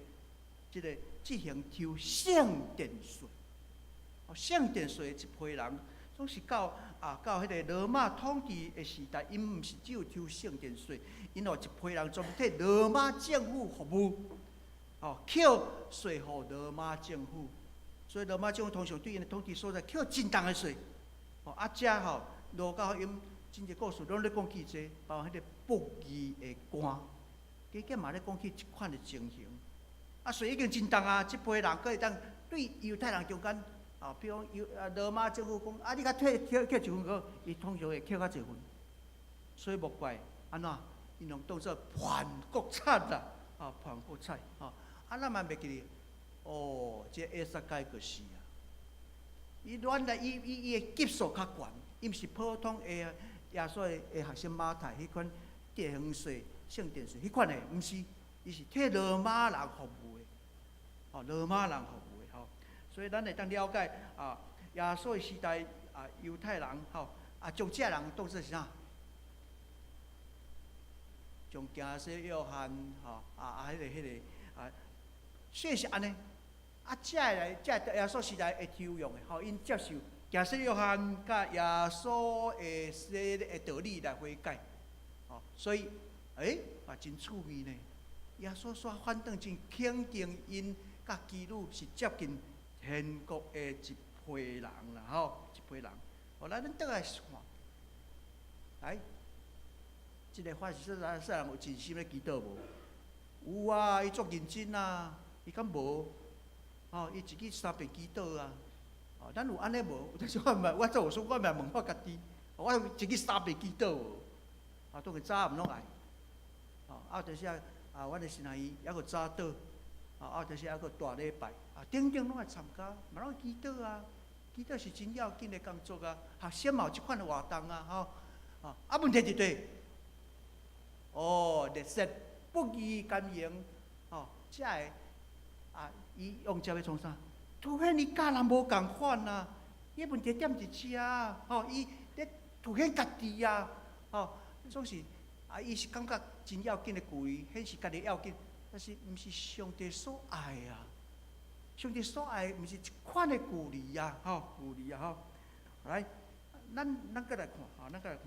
[SPEAKER 4] 這个執行抽聖殿稅。哦，聖殿稅的一批人，總是到啊到彼个羅馬統治的時代，𪜶毋是只有抽聖殿稅，𪜶有一批人專門替羅馬政府服務。哦，扣稅予羅馬政府，所以羅馬政府通常對𪜶的統治所在扣真重的稅。哦，啊，遮吼路加福音真濟故事攏咧講起這個，包括彼个不義的官，加減嘛咧講起這款的情形。啊，稅已經真重啊，這批人閣會當對猶太人中間，啊，比如講猶啊羅馬政府講，啊，你較退扣扣一分閣，伊通常會扣較濟份。所以莫怪按怎，𪜶攏當做叛國賊啦，啊，叛國賊，吼。啊，咱嘛袂記得，哦，這個撒該就是啊。伊原來伊伊伊的級數較懸，伊毋是普通的耶穌的學生馬太彼款地方稅、聖殿稅彼款的，毋是，伊是替羅馬人服務的，吼，羅馬人服務的吼。所以咱會當了解啊，耶穌的時代啊，猶太人吼啊，將這人當做是啥？將行洗約翰吼啊啊，彼个彼个啊。所以是按呢，啊，這个來，這个耶穌時代會抽用的，吼，𪜶接受行洗約翰佮耶穌的洗的道理來悔改，吼，所以，欸，嘛真趣味呢。耶穌煞反轉真肯定𪜶佮妓女是接近天國的一批人啦，吼，一批人。好，來，咱轉來看，來，這个法利賽人有真心咧祈禱無？有啊，伊足認真啊。伊敢無？吼，伊一日三遍祈禱啊！吼，咱有按呢無？但是我毋我做牧師，我嘛問我家己，我有一日三遍祈禱無？啊，當然早暗攏愛。吼，啊，就是啊，啊，阮的神學院猶閣早禱，啊，就是猶閣大禮拜，啊，等等攏愛參加，嘛攏愛祈禱啊！祈禱是真要緊的工作啊！學生嘛有這款的活動啊，吼，啊，啊，問題佇佗？哦，律法不義奸淫，吼，這个。啊！伊用這欲創啥？凸顯伊佮人無仝款啊！伊問題點佇遮，吼！伊咧凸顯家己啊，吼！總是啊，伊是感覺真要緊的距離，顯示家己要緊，但是毋是上帝所愛啊！上帝所愛毋是這款的距離啊，吼！距離啊，吼！來，咱咱閣來看，吼，咱閣來看。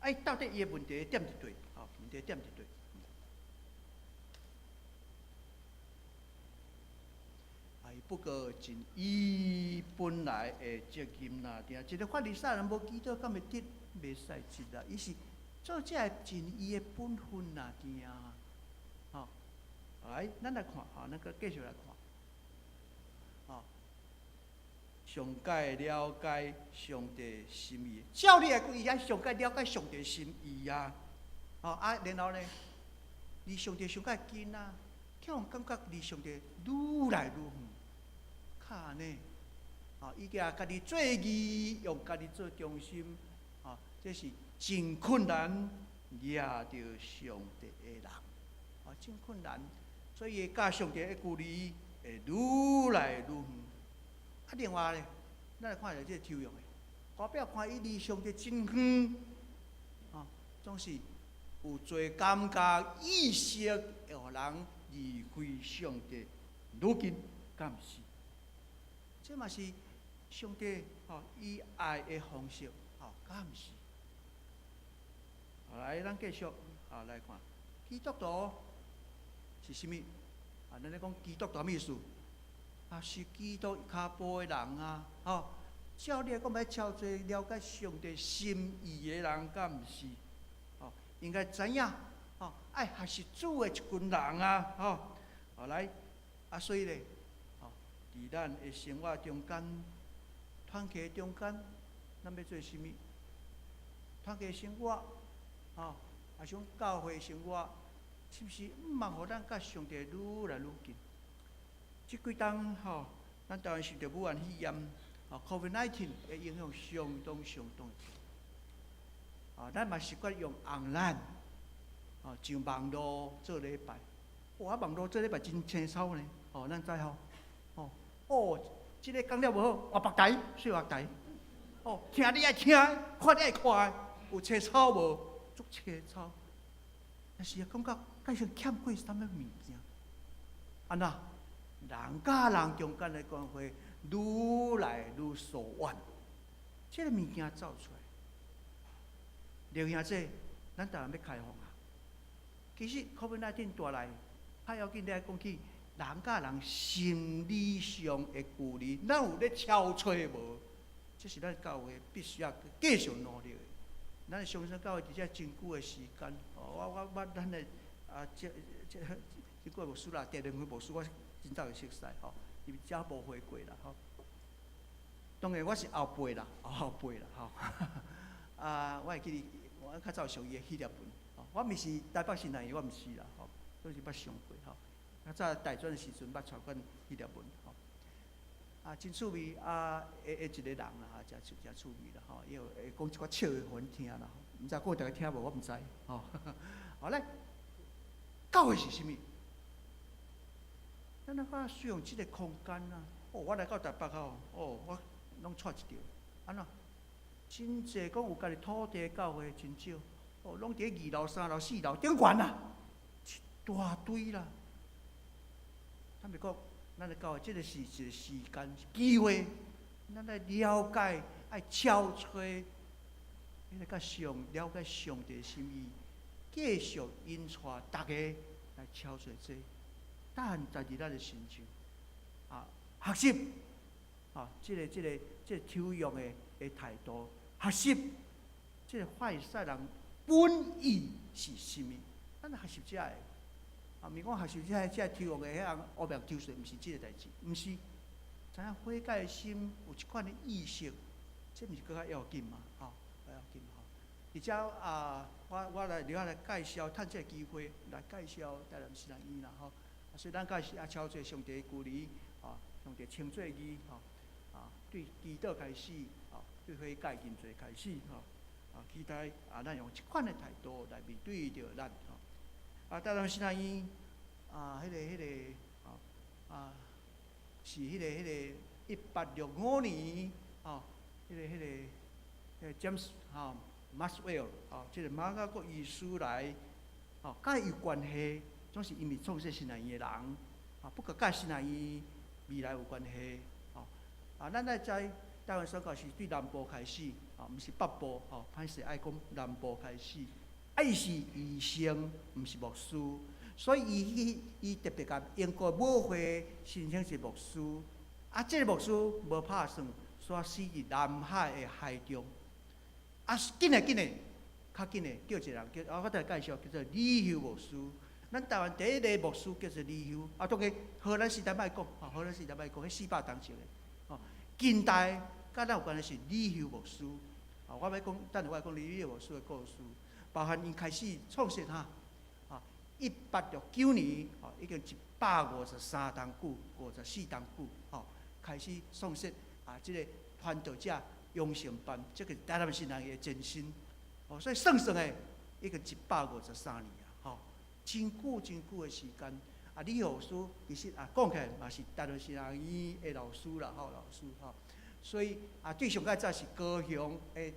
[SPEAKER 4] 哎，到底伊的問題點佇佗？吼，問題點佇佗？不過盡伊本來的責任啦，對啊，一個法利賽人無祈禱，敢會得袂使得啊？伊是做這个盡伊的本分啦，對啊。吼，來，咱來看，吼，咱閣繼續來看，吼，上蓋了解上帝心意，照理來講，伊愛上蓋了解上帝心意啊。吼啊，然後呢，離上帝上蓋近啊，予人感覺離上帝愈來愈遠。較按呢，啊，伊舉家己做義，用家己做中心，啊，這是真困難掠著上帝的人，啊，真困難，所以佮上帝的距離會愈來愈遠。啊，另外咧，咱來看一下這個抽佣的，外表看伊離上帝真遠，啊，總是有濟感覺意識會予人離開上帝愈近，敢毋是？這嘛是上帝吼伊愛的方式，吼，敢毋是？好來，咱繼續啊來看基督徒是啥物？啊，咱咧講基督徒啥物意思？啊，是基督跤步的人啊，吼！照理來講，欲超濟了解上帝心意的人，敢毋是？吼，應該知影，吼，愛學習主的一群人啊，吼！好來，啊，所以咧，吼，佇咱的生活中間、團契中間，咱欲做啥物？團契生活，吼，抑是講教會生活，是毋是毋通予咱佮上帝愈來愈近？這幾冬吼，咱台灣受著武漢肺炎，吼，COVID-19 的影響相當相當大。啊，咱嘛習慣用 online，啊，上網路做禮拜。哇，網路做禮拜真輕鬆呢，哦，咱知吼？哦，哦，這個講了無好，換別台，說別台。哦，聽你愛聽，看你愛看，有清楚無？足清楚。但是也感覺計算欠過啥物物件？按怎？人佮人中間的關係愈來愈疏遠，這个物件走出來。劉兄姐，咱台灣欲開放啊！其實 COVID-19 帶來，較要緊咧講起人佮人心理上的距離，咱有咧超揣無？這是咱教會必須要繼續努力的。咱相信教會佇遮真久的時間，哦，我我捌咱的啊，這這這個牧師啦，鄭連輝牧師，我真早就熟似吼，伊遮無回過啦吼。當然我是後輩啦，後輩啦吼。啊，我會記得我較早上伊的彼粒文，吼，我毋是台北新南院，我毋是啦吼，都是捌上過吼。較早大專的時陣捌傳過彼粒文吼。啊，真趣味啊！會會一個人啦，誠趣誠趣味啦吼，伊會講一寡笑話予阮聽啦，毋知閣有逐家聽無？我毋知吼。好咧，教會是啥物？咱來看使用這個空間啊！哦，我來到台北吼，哦，我攏掣一著，按怎？真濟講有家己土地教會真少，哦，攏佇二樓、三樓、四樓頂懸啦，一大堆啦。坦白講，咱的教會這个是一個時間機會，咱來了解，愛超揣，彼个佮上了解上帝心意，繼續引帶逐家來超揣這，但在佇咱的身上，啊，學習，啊，這个這个這个抽樣的的態度，學習，這个法利賽人本意是啥物？咱來學習這个。啊，毋是講學習這个這个抽樣的彼項烏白抽稅，毋是這个代誌，毋是。知影悔改的心有這款的意識，這毋是閣較要緊嗎？吼，較要緊吼。而且啊，我我來留下來介紹，趁這个機會來介紹台南神學院啦吼。啊，所以咱介紹啊，超濟上帝的距離，啊，上帝稱做義，吼，啊，對祈禱開始，啊，對悔改認罪開始，吼，啊，期待啊，咱用這款的態度來面對著咱，吼。啊，台南神學院啊，彼个彼个，啊啊，是彼个彼个1865年，吼，彼个彼个，彼个 James 吼 Maxwell 吼，這个馬雅各醫師來，吼，佮伊有關係，總是因為創設神學院的人，啊，不過佮神學院未來有關係，吼，啊，咱愛知台灣宣教是對南部開始，啊，毋是北部，吼，歹勢愛講南部開始，啊，伊是醫生，毋是牧師，所以伊去伊特別共英國母會申請一個牧師，啊，這个牧師無拍算，煞死佇南海的海中。啊，緊的緊的，較緊的叫一個人叫，啊，我來介紹叫做李休牧師。咱台灣第一个牧師叫做李休，啊，當然荷蘭時代莫講，啊，荷蘭時代莫講，彼四百冬前的，吼，近代佮咱有關係是李休牧師。啊，我欲講，等下我來講李休牧師的故事，包含𪜶開始創設哈，啊，1869年，吼，已經153冬久，54冬久，吼，開始創設啊，這個傳道者養成班，這個台南神學院的前身，哦，所以算算的，已經153年啊，吼，真久真久的時間。啊，李老師其實啊，講起來嘛是台南神學院的老師啦，吼，老師吼。所以啊，對上較早是高雄的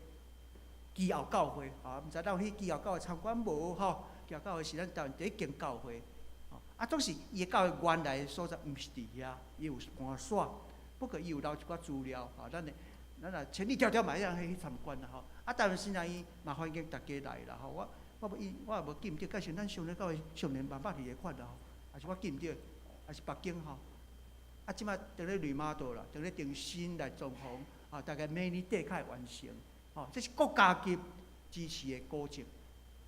[SPEAKER 4] 基後教會，啊，毋知咱有去基後教會參觀無吼？基後教會是咱台灣第一間教會，啊，總是伊的教會原來的所在毋是佇遐，伊有搬徙，不過伊有留一寡資料，吼，咱的咱若千里迢迢嘛會當去參觀啦，吼。啊，台灣神學院嘛歡迎大家來啦，吼。我也無記毋著，敢是咱上年教會上年萬百二個款啦，吼，還是我記毋著，還是北京吼。啊，這擺正咧 remodel 啦，正咧重新來裝潢，啊，大概明年底較會完成，吼，這是國家級支持的古蹟，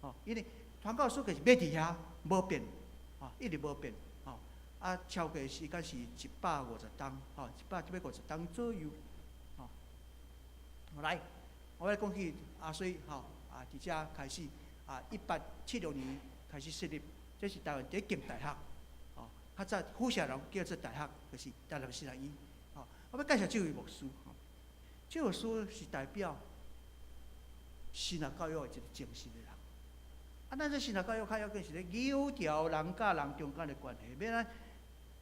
[SPEAKER 4] 吼，因為傳教士就是欲佇遐，無變，吼，一直無變，吼，啊，超過時間是150冬，吼，150冬左右，吼。來，我來講起阿水，吼，啊，佇遮開始，啊，1876年開始設立，這是台灣第一間大學。較早府城人叫做大學，就是台南神學院。吼，我欲介紹這位牧師，吼，這位牧師是代表神學教育的一個精神的人。啊，咱這神學教育較要緊是咧扭調人佮人中間的關係，欲按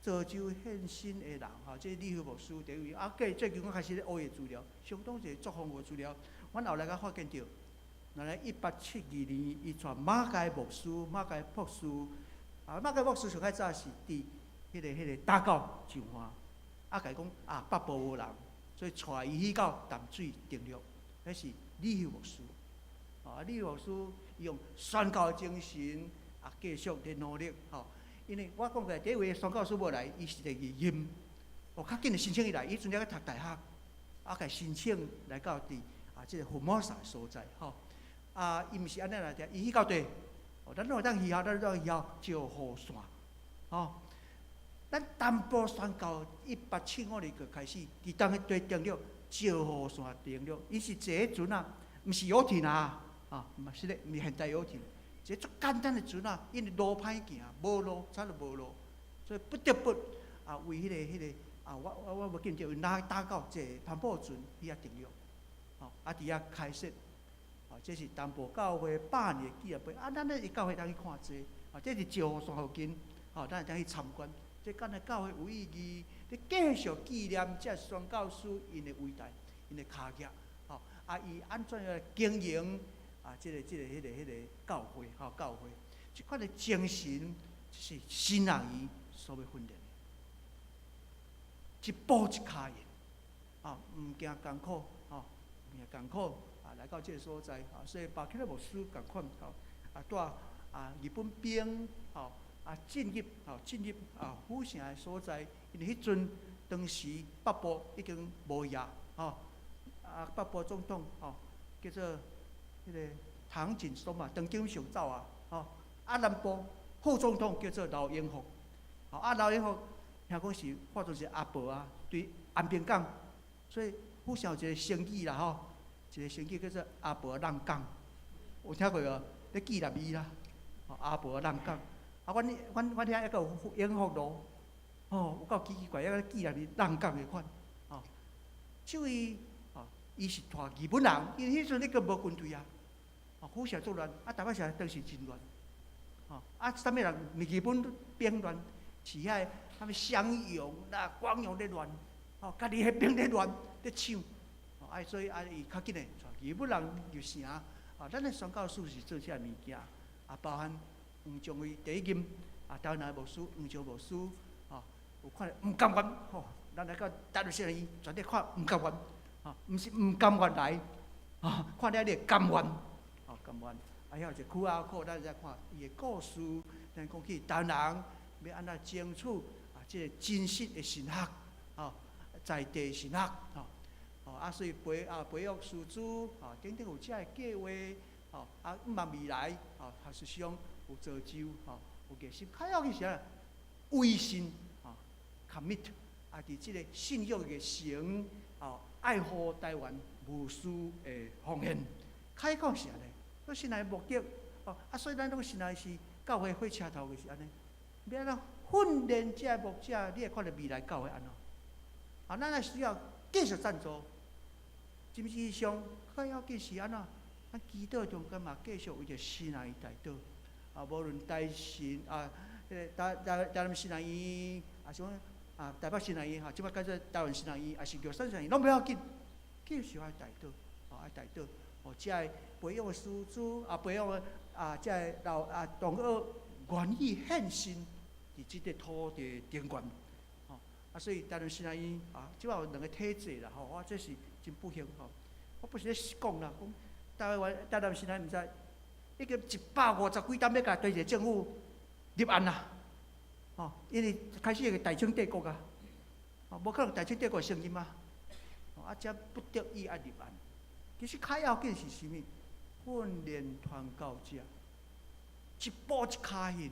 [SPEAKER 4] 怎造就獻身的人，吼，這李牧師第一位。啊，過最近我開始咧學伊的資料，相當一個足豐富的資料。阮後來才發現著，原來1872年，伊帶馬偕牧師、馬偕博士。啊，馬偕牧師上較早是佇彼個打狗上岸，啊，共伊講啊，北部無人，所以帶伊去到淡水登陸，彼是李牧師。啊，李牧師伊用宣教精神啊，繼續咧努力吼。因為我講過，第一位宣教師無來，伊是佇義任，哦，較緊就申請伊來，伊陣咧讀大學，啊，共申請來到佇啊，這個福摩薩所在吼。啊，伊毋是按呢來的，伊去到佗。哦，咱攏會當去校，咱攏去校招雨傘，吼。咱淡薄宣教1875年就開始，佇當個地登陸招雨傘登陸，伊是坐彼船仔，毋是遊艇啊，啊，毋是咧，毋是現代遊艇，一個足簡單的船仔，因為路歹行，無路，早就無路，所以不得不啊，為彼個啊，我無記得哪搭到這個帆布船去遐登陸，吼，啊，佇遐開設。這是東部教會百年紀念碑，啊，咱咧教會當去看這，啊，這是石虎山附近，吼，咱會當去參觀。這敢若教會有意義，咧繼續紀念這宣教師𪜶的偉大，𪜶的跤跡，吼，啊，伊按怎樣來經營啊？這個、彼個、彼個教會，吼，教會，這款的精神是神學院所欲訓練的，一步一跤印，啊，毋驚艱苦，吼，毋驚艱苦。來到這個所在，啊，所以巴克勒牧師仝款，吼，啊，帶啊日本兵，吼，啊進入，吼進入啊府城的所在，因為彼陣當時北部已經無影，吼，啊北部總統，吼，叫做彼個唐景崧嘛，唐景崧走啊，吼，啊南部副總統叫做劉永福，吼，啊劉永福聽講是化做是阿婆啊，對安平港，所以府城有一個成語啦，吼。一個成語叫做阿婆挵港，有聽過無？咧紀念伊啦，阿婆挵港。啊，阮遐抑閣有永福路，吼，有夠奇奇怪，抑閣紀念伊挵港的款，吼。這位吼，伊是帶日本人，因為彼陣咧閣無軍隊啊，吼，府城作亂，啊，台北市當時真亂，吼，啊，啥物人？毋是日本兵亂，是遐個啥物襄陽啦、廣陽咧亂，吼，家己彼邊咧亂，咧搶。啊，所以啊，伊較緊的帶日本人入城，啊，咱的宣教士是做這个物件，啊，包含黃宗威第一任啊，台灣來牧師黃章牧師，吼，有看毋甘願，吼，咱來到台南神學院，全體看毋甘願，吼，毋是毋甘願來，吼，看了你會甘願，吼，甘願。啊，遐有一個 QR code，咱再看伊的故事，咱講起台灣人欲按怎爭取啊，這個真實的神學，吼，在地神學，吼。吼啊，所以培育師資，吼，等等有這个計劃，吼，啊，毋望未來，吼，學術上有造就，吼，有熱心，較要緊是啥？威信，吼，commit，啊，佇這個信仰的誠，吼，愛護台灣無私的奉獻，較講是按呢，所以神學目的，哦，啊，所以咱攏神學是教會火車頭就是按呢，欲按怎訓練這个牧者，你會看著未來教會按怎？啊，咱也需要繼續贊助。甚至上較要緊是按怎？咱祈禱中間嘛，繼續為著神學院代禱。啊，無論台神啊，彼個台南神學院，啊，是講啊，台北神學院吼，這擺改做台灣神學院，抑是玉山神學院，攏不要緊，繼續愛代禱，吼愛代禱，予遮个培養的師資，啊培養的啊遮个老啊同學願意獻身佇這個土地頂懸，吼啊，所以台灣神學院啊，這擺有兩个體制啦，吼，我這是真不幸吼，我不是咧講啦，講台灣台南神學院毋知已經150幾冬欲共台一個政府立案啦，吼，因為開始會大清帝國啊，吼，無可能大清帝國會承認嘛，啊，才不得已愛立案。其實較要緊是啥物？訓練傳教者，一步一跤印，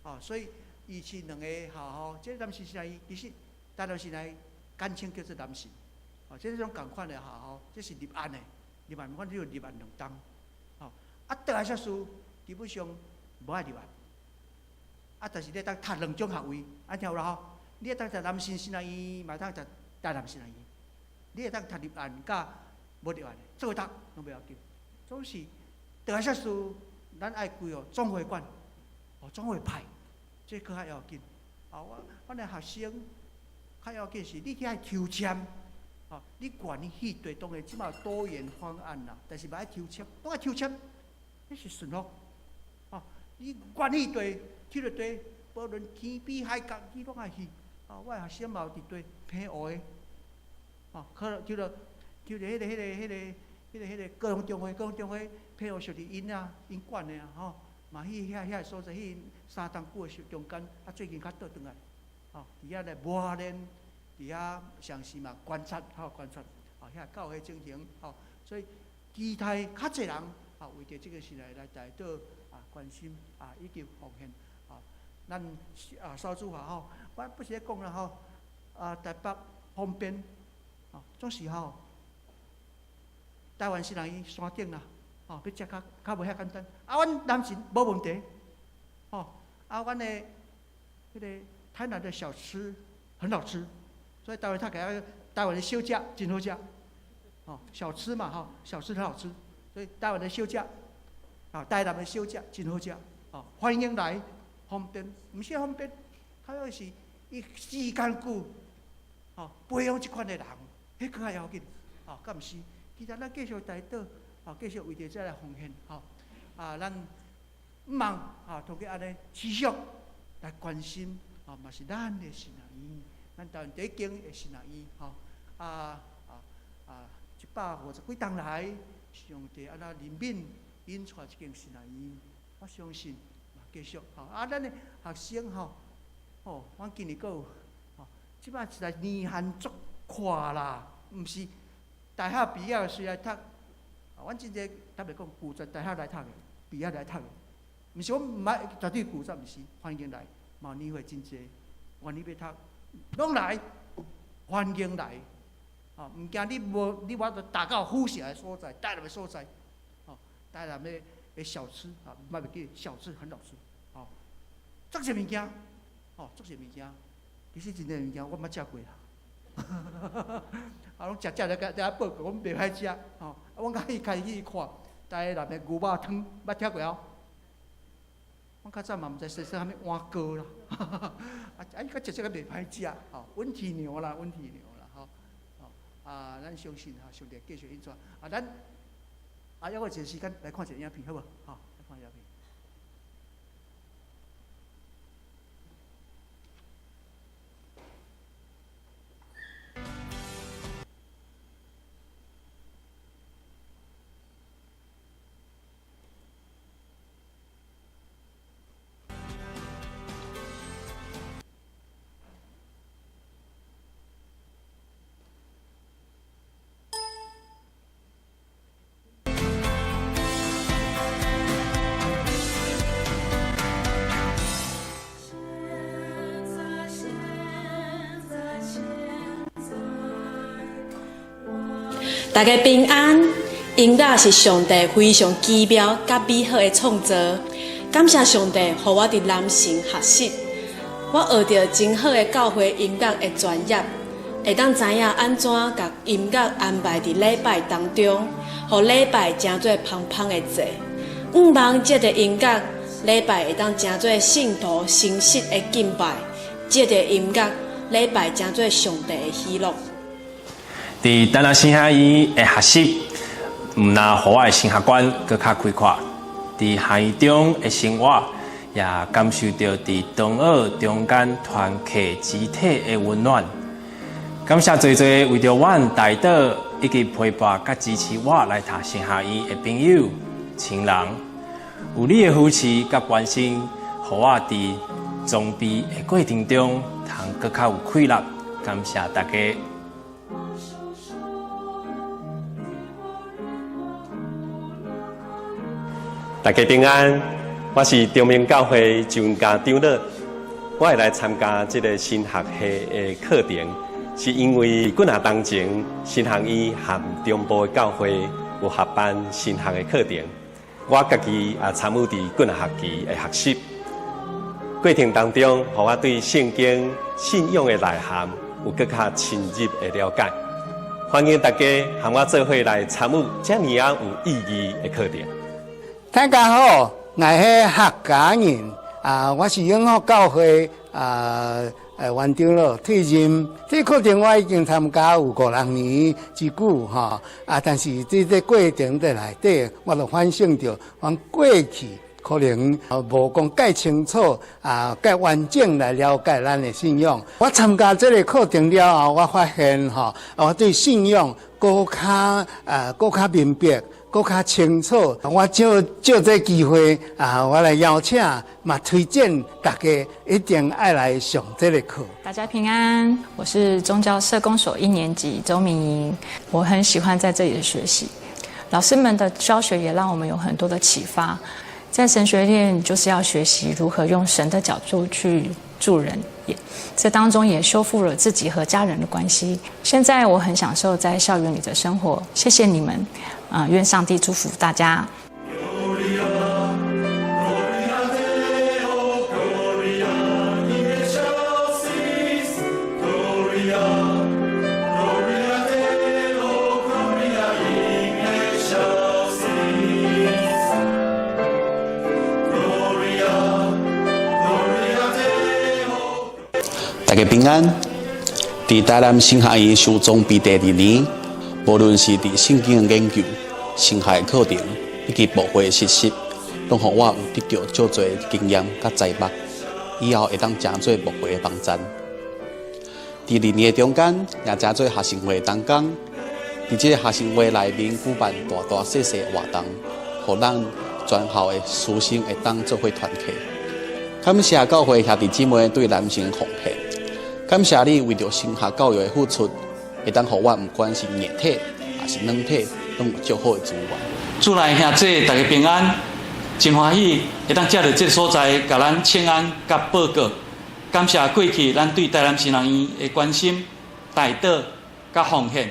[SPEAKER 4] 啊，所以伊是兩个學校，這個南神神學院其實台南神學院簡稱叫做南神，哦，這種仝款的學校，這是立案的，立案，阮只有立案兩冬，吼，啊，倒來碩士基本上無愛立案，啊，但是你會當讀兩種學位，按聽有啦吼？你會當讀南神神學院，嘛會當讀台南神學院，你會當讀立案佮無立案的，做伙讀攏袂要緊。總是倒來碩士，咱愛歸予總會管，哦，總會派，這閣較要緊。啊，我阮的學生較要緊是，你去愛抽籤，吼，你願意去對當然這馬有多元方案啦，但是嘛愛抽籤，攏愛抽籤，彼是順序。吼，你願意對，去著對，無論天邊海角，你攏愛去。啊，我的學生嘛有佇對澎湖的，吼，可能叫做叫做彼个彼个彼个。彼个彼个高雄中會，高雄中會澎湖屬佇𪜶啊，𪜶管的啊，吼，嘛去遐遐个所在，去三冬久的中間，啊，最近較倒轉來，吼，佇遐來磨練，佇遐嘗試嘛觀察，吼觀察，吼遐教會情形，吼，所以期待較濟人，啊，為著這个事來來代禱啊，關心啊，以及奉獻，啊，咱啊小主啊吼，我不是咧講啦吼，啊，台北方便，吼，總是吼。台灣神學院山頂啦，吼，欲食較較無遐簡單。啊，阮南神無問題，吼，啊，阮的彼个台南的小吃很好吃，所以台灣讀起來，台灣的小食真好食，吼，小吃嘛吼，小吃很好吃，所以台灣的小食，啊，台南的小食真好食，吼，歡迎來，方便，毋是方便，較要是伊時間久，吼，培養這款的人，彼閣較要緊，吼，敢毋是？其實咱繼續代禱，吼，繼續為著這來奉獻，吼，啊，咱毋茫，啊，通過按呢持續來關心，啊，嘛是咱的神學院，咱台灣第一間的神學院，吼，啊啊啊，150幾冬來，上帝按怎憐憫引帶這間神學院，我相信嘛繼續，吼，啊，咱的學生吼，吼，阮今年閣有，吼，這擺實在年限足闊啦，毋是。大學畢業隨來讀，阮真濟特別講拒絕大學來讀的，畢業來讀的，毋是講毋愛絕對拒絕，毋是歡迎來，嘛年歲真濟，願意欲讀，攏來，歡迎來，吼，毋驚你無你無法度踏到府城的所在，台南的所在，吼，台南的的小吃，啊，毋捌袂記，小吃很好吃，吼，足濟物件，吼，足濟物件，其實真濟物件我毋捌食過啦。啊，攏食食咧，佇遐報告，阮袂歹食，吼。啊，阮較喜開始去看台南的牛肉湯，捌聽過無？阮較早嘛毋知說說啥物碗糕啦，啊啊，伊較食這個袂歹食，吼，溫體牛啦，溫體牛啦，吼，吼，啊，咱相信吼，上帝繼續運作，啊，咱啊，猶閣一個時間來看一個影片，好無？吼，來看影片。
[SPEAKER 5] 大家平安，音樂是上帝非常奇妙佮美好的創造。感謝上帝，予我佇南神學習，我學著真好的教會音樂的專業，會當知影按怎共音樂安排佇禮拜當中，予禮拜成做芳芳的祭。向望藉著音樂，禮拜會當成做聖徒誠實的敬拜。藉著音樂，禮拜成做上帝的喜樂。
[SPEAKER 6] 佇台南神學院的學習，毋但予我的神學觀閣較開闊，佇學院中的生活，也感受著佇長老中間團契肢體的溫暖。感謝濟濟為著阮代禱以及陪伴佮支持我來讀神學院的朋友、親人，有你的扶持佮關心，予我佇裝備的過程中，通閣較有氣力。感謝大家。
[SPEAKER 7] 大家平安，我是中明教會張家長老，我會來參加這個神學系的課程，是因為幾若當前神學院和中部的教會有合辦神學的課程，我家己也參與佇幾若學期的學習過程當中，予我對聖經信仰的內涵有閣較深入的了解。歡迎大家和我做伙來參與這爾仔有意義的課程。
[SPEAKER 8] 大家好，𠊎係客家人啊，我是永福教會啊，元長老退任。這課程我已經參加有五六年之久吼啊，但是這個過程的內底，我就反省著，阮過去可能無講蓋清楚啊，蓋完整來了解咱的信仰。我參加這個課程了後，我發現吼，我對信仰閣較啊，閣較明白。閣較清楚，我藉藉這機會啊，我來邀請，嘛推薦大家一定愛來上這個課。
[SPEAKER 9] 大家平安，我是宗教社工所一年級周明瑩，我很喜歡在這裡的學習，老師們的教學也讓我們有很多的啟發。在神學院就是要學習如何用神的角度去助人，也這當中也修復了自己和家人的關係。現在我很享受在校園裡的生活，謝謝你們。啊！願上帝祝福大家。
[SPEAKER 10] 大家平安。佇台南神學院修裝備第二年，無論是佇聖經的研究、神學的課程以及牧會的實習，攏予我有得著足濟經驗佮才目，以後會當成做牧會的幫贊。佇二年的中間，也成做學生會的同工。佇這個學生會內面舉辦大大細細的活動，予咱全校的師生會當做伙團契。感謝教會兄弟姊妹對南神奉獻，感謝你為著神學教育的付出，會當予阮毋管是硬體抑是軟體，攏有足好的資源。
[SPEAKER 11] 主內兄弟大家平安，真歡喜會當藉著這个所在，共咱請安佮報告。感謝過去咱對台南神學院的關心、代禱佮奉獻。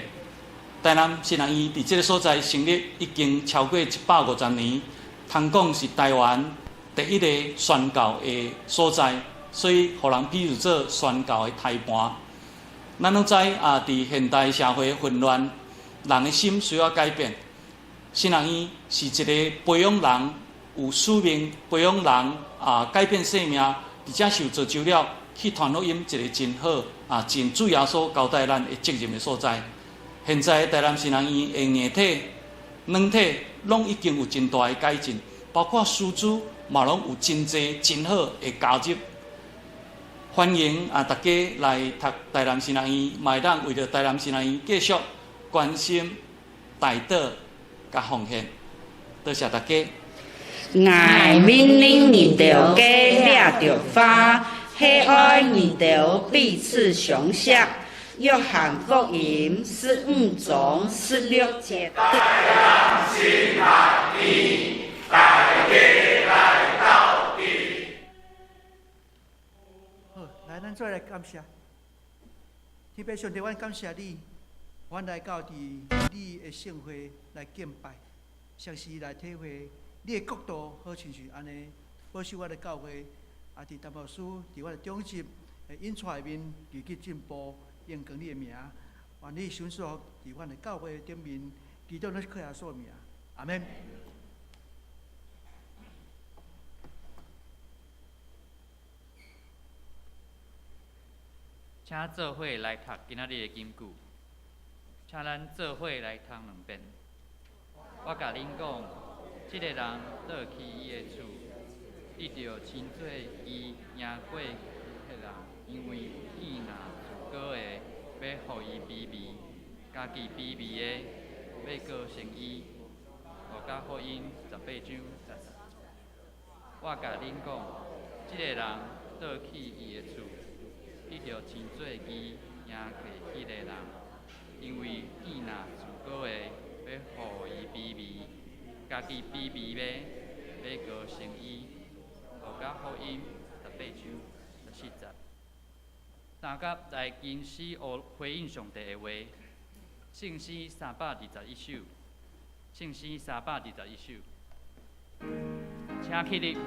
[SPEAKER 11] 台南神學院佇這个所在成立已經超過150年，通講是台灣第一個宣教的所在，所以予人比喻做宣教的胎盤。咱攏知啊，佇現代社會混亂，人的心需要改變。神學院是一個培養人有使命、培養人啊改變生命，而且受造就了去傳福音一個真好啊，真主耶穌交代咱的責任的所在。現在台南神學院的硬體、軟體攏已經有真大的改進，包括師資嘛攏有真濟真好的加入。歡迎啊，大家來讀台南神學院，嘛會當為著台南神學院繼續關心、代禱、佮奉獻。多謝大家。
[SPEAKER 12] 𠊎命令恁兜家掠著花，係愛恁兜彼此相錫。約翰福音15章16節。
[SPEAKER 2] 台南神學院，大家來鬥陣。
[SPEAKER 4] 好，來，咱做來感謝。天父上帝，阮感謝你，阮來到佇你的聖會來敬拜，誠實來體會你的國度，好親像按呢，保守阮的教會，也佇陳牧師，佇阮的長執的引帶內面，持續進步，榮光你的名。願你賞賜佇阮的教會頂面，祈禱咱是靠耶穌的名，阿們。
[SPEAKER 3] 請做伙來讀今仔日的金句，請咱做伙來讀兩遍。我共恁講，這个人倒去伊的厝，得著稱做伊贏過彼人，因為伊若自高的，欲予伊卑微；家己卑微的，欲高升伊。路加福音18章10節。我共恁講，這个人倒去伊的厝，得著稱做伊贏過彼个人，因為伊若自高的，欲予伊卑微；家己卑微的，欲高升伊。路加福音18章14節。三甲來金詩學回應上帝的話，聖詩321首，聖詩321首，請起立。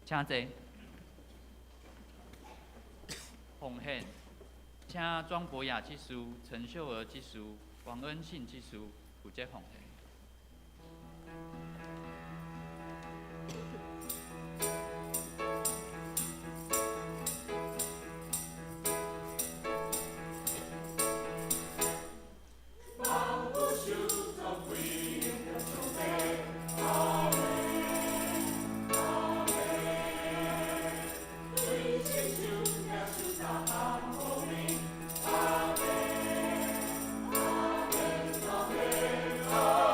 [SPEAKER 3] 請坐。奉獻，請莊博雅執事、陳秀娥執事、王恩信執事負責奉獻。
[SPEAKER 2] 阿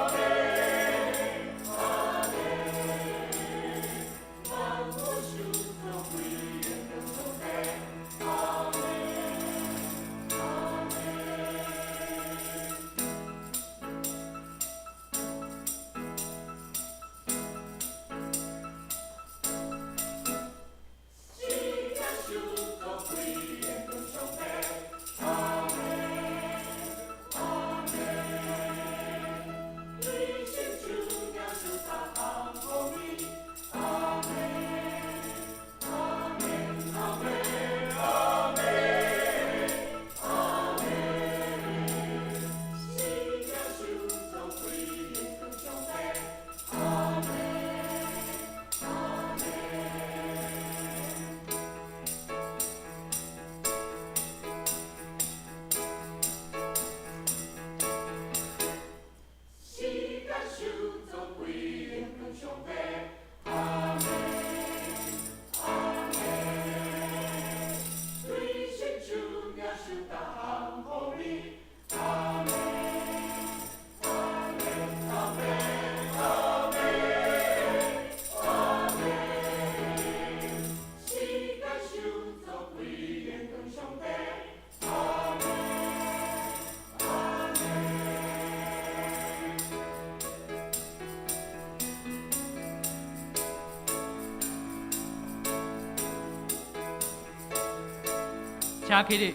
[SPEAKER 3] 請起立。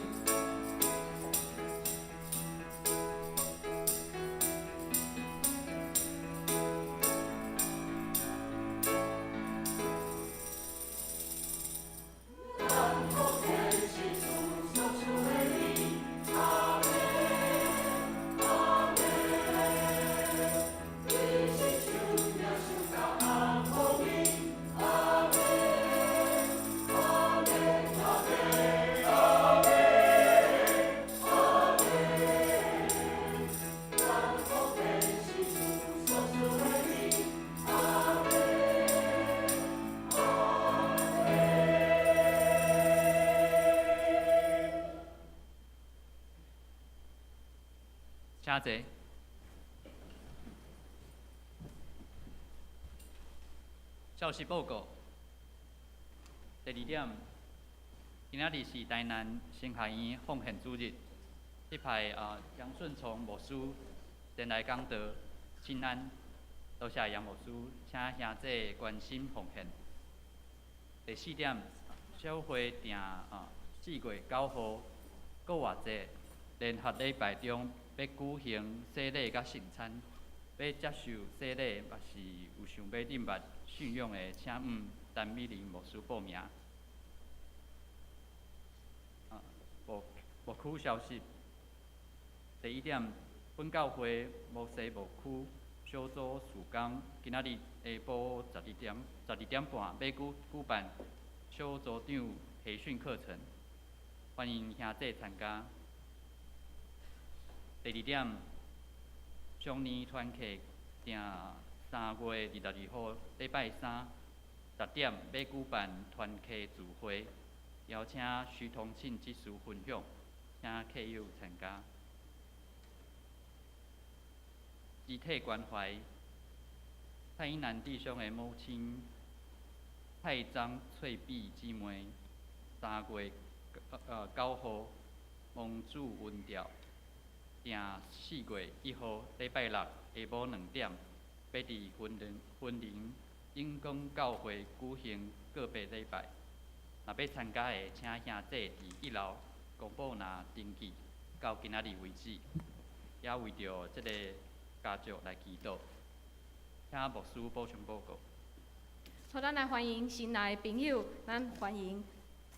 [SPEAKER 3] 请坐。消息报告。第二点，今仔日是台南神学院奉献主日，这派杨顺从牧师前来讲道，请安，多谢杨牧师，请兄弟关心奉献。第四点，小会订4月9号复活节联合礼拜中欲举行洗礼佮圣餐，欲接受洗礼，抑是有想欲认捌信仰的，请向陈美玲牧师报名。牧区消息。第一点，本教会摩西牧区小组事工，今仔日下晡12点半欲举办小组长培训课程，欢迎兄弟参加。第二点，上年团契定3月22号礼拜三10点欲举办团契聚会，邀请徐同庆执事分享，请客友参加。肢体关怀，蔡英南弟兄的母亲蔡张翠碧姊妹，3月9号蒙主恩召，定4月1号礼拜六下晡2点，欲伫云林永光教会举行告别礼拜。若欲参加的，请兄弟伫1楼公布栏登记，到今仔日为止。也为著这个家族来祈祷，请牧师补充报告。
[SPEAKER 13] 好，咱来欢迎新来的朋友，咱欢迎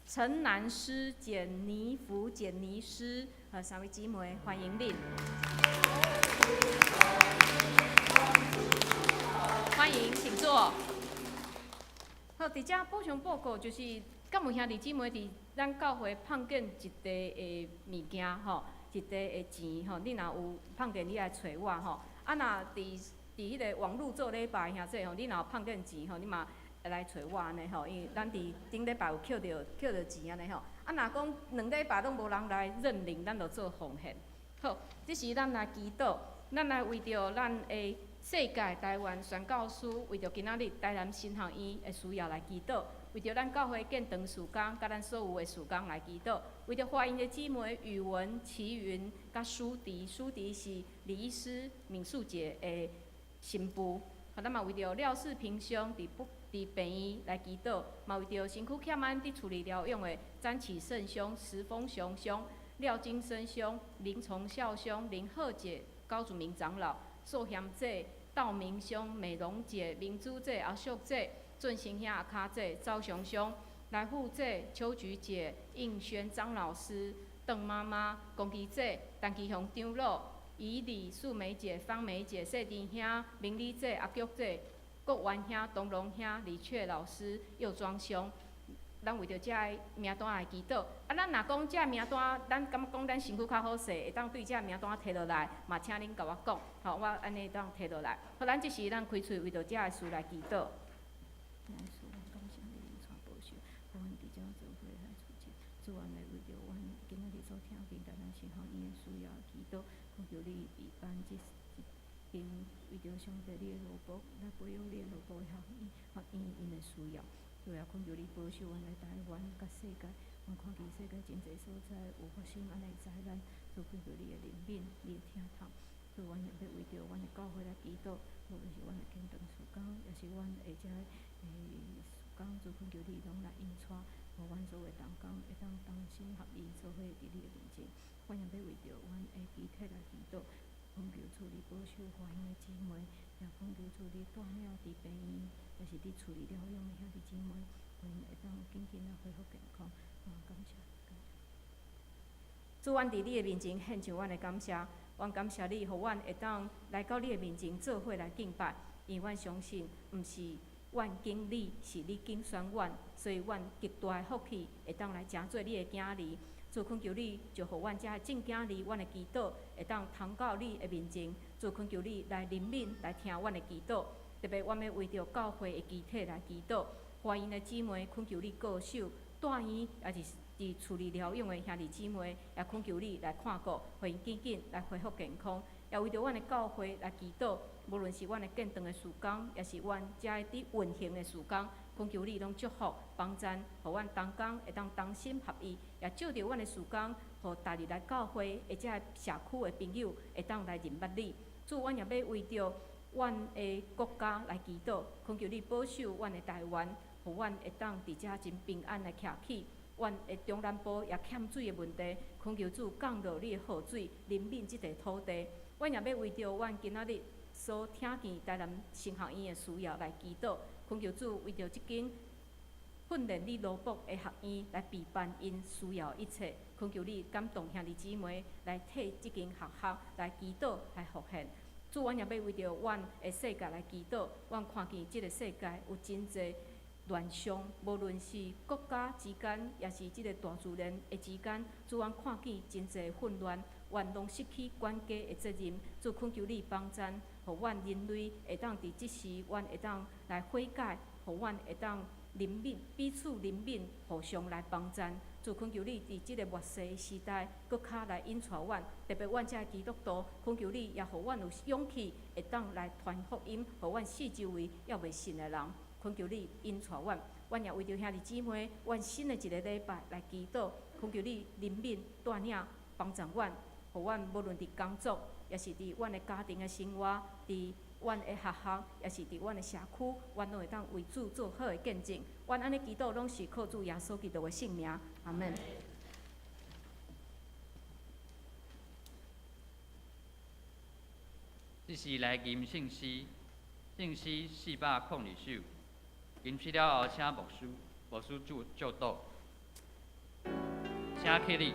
[SPEAKER 13] 陈南师、简妮福、简妮师，三位姊妹，欢迎恁。欢迎，请坐。好，伫遮补充报告就是，敢有兄弟姊妹伫咱教会碰见一块的物件吼，一块的钱吼，你若有碰见，你来揣我吼。啊，若伫彼个网路做礼拜兄弟吼，你若有碰见钱吼，你嘛会来揣我按呢吼，因为咱伫顶礼拜有捡著钱按呢吼。啊，若讲2礼拜拢无人来认领，咱就做奉献。好，这时咱来祈祷，咱来为著咱的世界台湾宣教师，为著今仔日台南神学院的需要来祈祷，为著咱教会建堂事工，佮咱所有的事工来祈祷，为著华音的姊妹宇文、齐云、佮舒迪，舒迪是李医师敏素姐的新妇。好，咱嘛为著廖世平兄伫病院来祈祷，嘛为著身躯欠安伫厝里疗养的詹启胜兄、石峰雄兄、廖金生兄、林崇孝兄、林鹤姐、高祖明长老、素贤姐、道明兄、美容姐、明珠姐、阿秀姐、俊成兄、阿卡姐、赵雄兄、来富姐、秋菊姐、应轩张老师、邓妈妈、龚吉姐、陈其雄长老、以李素梅姐、方梅姐、谢弟兄、明丽姐、阿菊姐、国元兄、东龙兄、李雀老师、右庄兄，咱为著遮个名单来祈祷。啊，咱若讲遮名单，咱感觉讲咱身躯较好势，会当对遮名单提落来，嘛请恁共我讲，吼，我按呢当提落来。好，咱这时咱开喙为著遮个事来祈祷。主啊，来为著阮今仔日所听见台南神学院的需要祈祷，恳求你备办这间为著上帝你的奴仆来培养你的奴仆的学院，学院𪜶的需要。主啊，恳求你保守阮来台湾佮世界，阮看见世界真济所在有发生按呢灾难，主恳求你的怜悯，你的疼痛。主，阮欲为著阮的教会来祈祷，无论是阮的建堂事工，抑是阮的遮个事工，主恳求你拢来引带，予阮所有的同工會當同心合意做伙佇你的面前。阮也欲為著阮的肢體來祈禱，懇求主你保守懷孕的姊妹，也懇求主你帶領佇病院，抑是佇厝裡療養的兄弟姊妹，予𪜶會當緊緊仔恢復健康。感謝，感謝。主，阮佇你的面前獻上阮的感謝，阮感謝你，予阮會當來到你的面前做伙來敬拜，因為阮相信，毋是阮揀你，是你揀選阮，所以阮極大的福氣會當來成做你的囝兒。主懇求你，就予阮遮的眾囝兒，阮的祈禱會當通到你的面前。主懇求你來憐憫，來聽阮的祈禱。特別阮欲為著教會的肢體來祈禱，懷孕的姊妹懇求你顧守，住院抑是佇厝裡療養的兄弟姊妹，也懇求你來看顧，予𪜶緊緊來恢復健康。也為著阮的教會來祈禱，無論是阮的建堂的事工，抑是阮遮佇運行的事工，懇求你攏祝福幫贊，予阮同工會當同心合意，也藉著阮的事工，予逐日來教會或者社區的朋友會當來認捌你。主，阮也欲為著阮的國家來祈禱，懇求你保守阮的台灣，予阮會當佇遮真平安來徛起。阮的中南部也欠水的問題，懇求主降落你的雨水，憐憫這塊土地。阮也欲為著阮今仔日所聽見台南神學院的需要來祈禱，懇求主為著這間訓練你奴僕的學院來備辦𪜶需要一切，懇求你感動兄弟姊妹來替這間學校來祈禱來奉獻。主，阮也欲為著阮的世界來祈禱，阮看見這个世界有真濟亂象，無論是國家之間，抑是這个大自然的之間，主，阮看見真濟混亂，阮攏失去管家的責任。主，懇求你幫贊，予阮人類會當佇這時，阮會當來悔改，予阮會當憐憫彼此憐憫，互相來幫贊。主，懇求你佇這个末世的時代，閣較來引帶阮，特別阮遮基督徒，懇求你也予阮有勇氣，會當來傳福音，予阮四周圍猶未信的人。懇求你引帶阮，阮也為著兄弟姊妹，阮新的一个禮拜來祈禱，懇求你憐憫帶領幫助阮，予阮無論佇工作，抑是佇阮的家庭的生活，佇阮的學校，抑是佇阮的社區，阮攏會當為主做好的見證。阮按呢祈禱，攏是靠主耶穌基督的聖名，阿們。
[SPEAKER 3] 這是來吟聖詩，聖詩402首。吟詩了後，請牧師，牧師祝祝禱，請起立。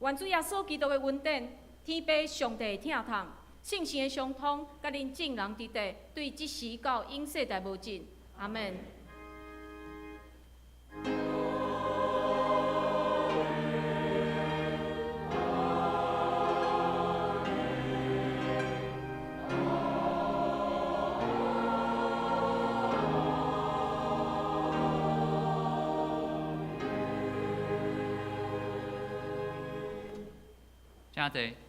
[SPEAKER 13] 願主耶穌基督的恩典、天父上帝的疼痛、聖神的相通，佮恁眾人佇地，對這時到永世代無盡。阿們。
[SPEAKER 3] 請坐。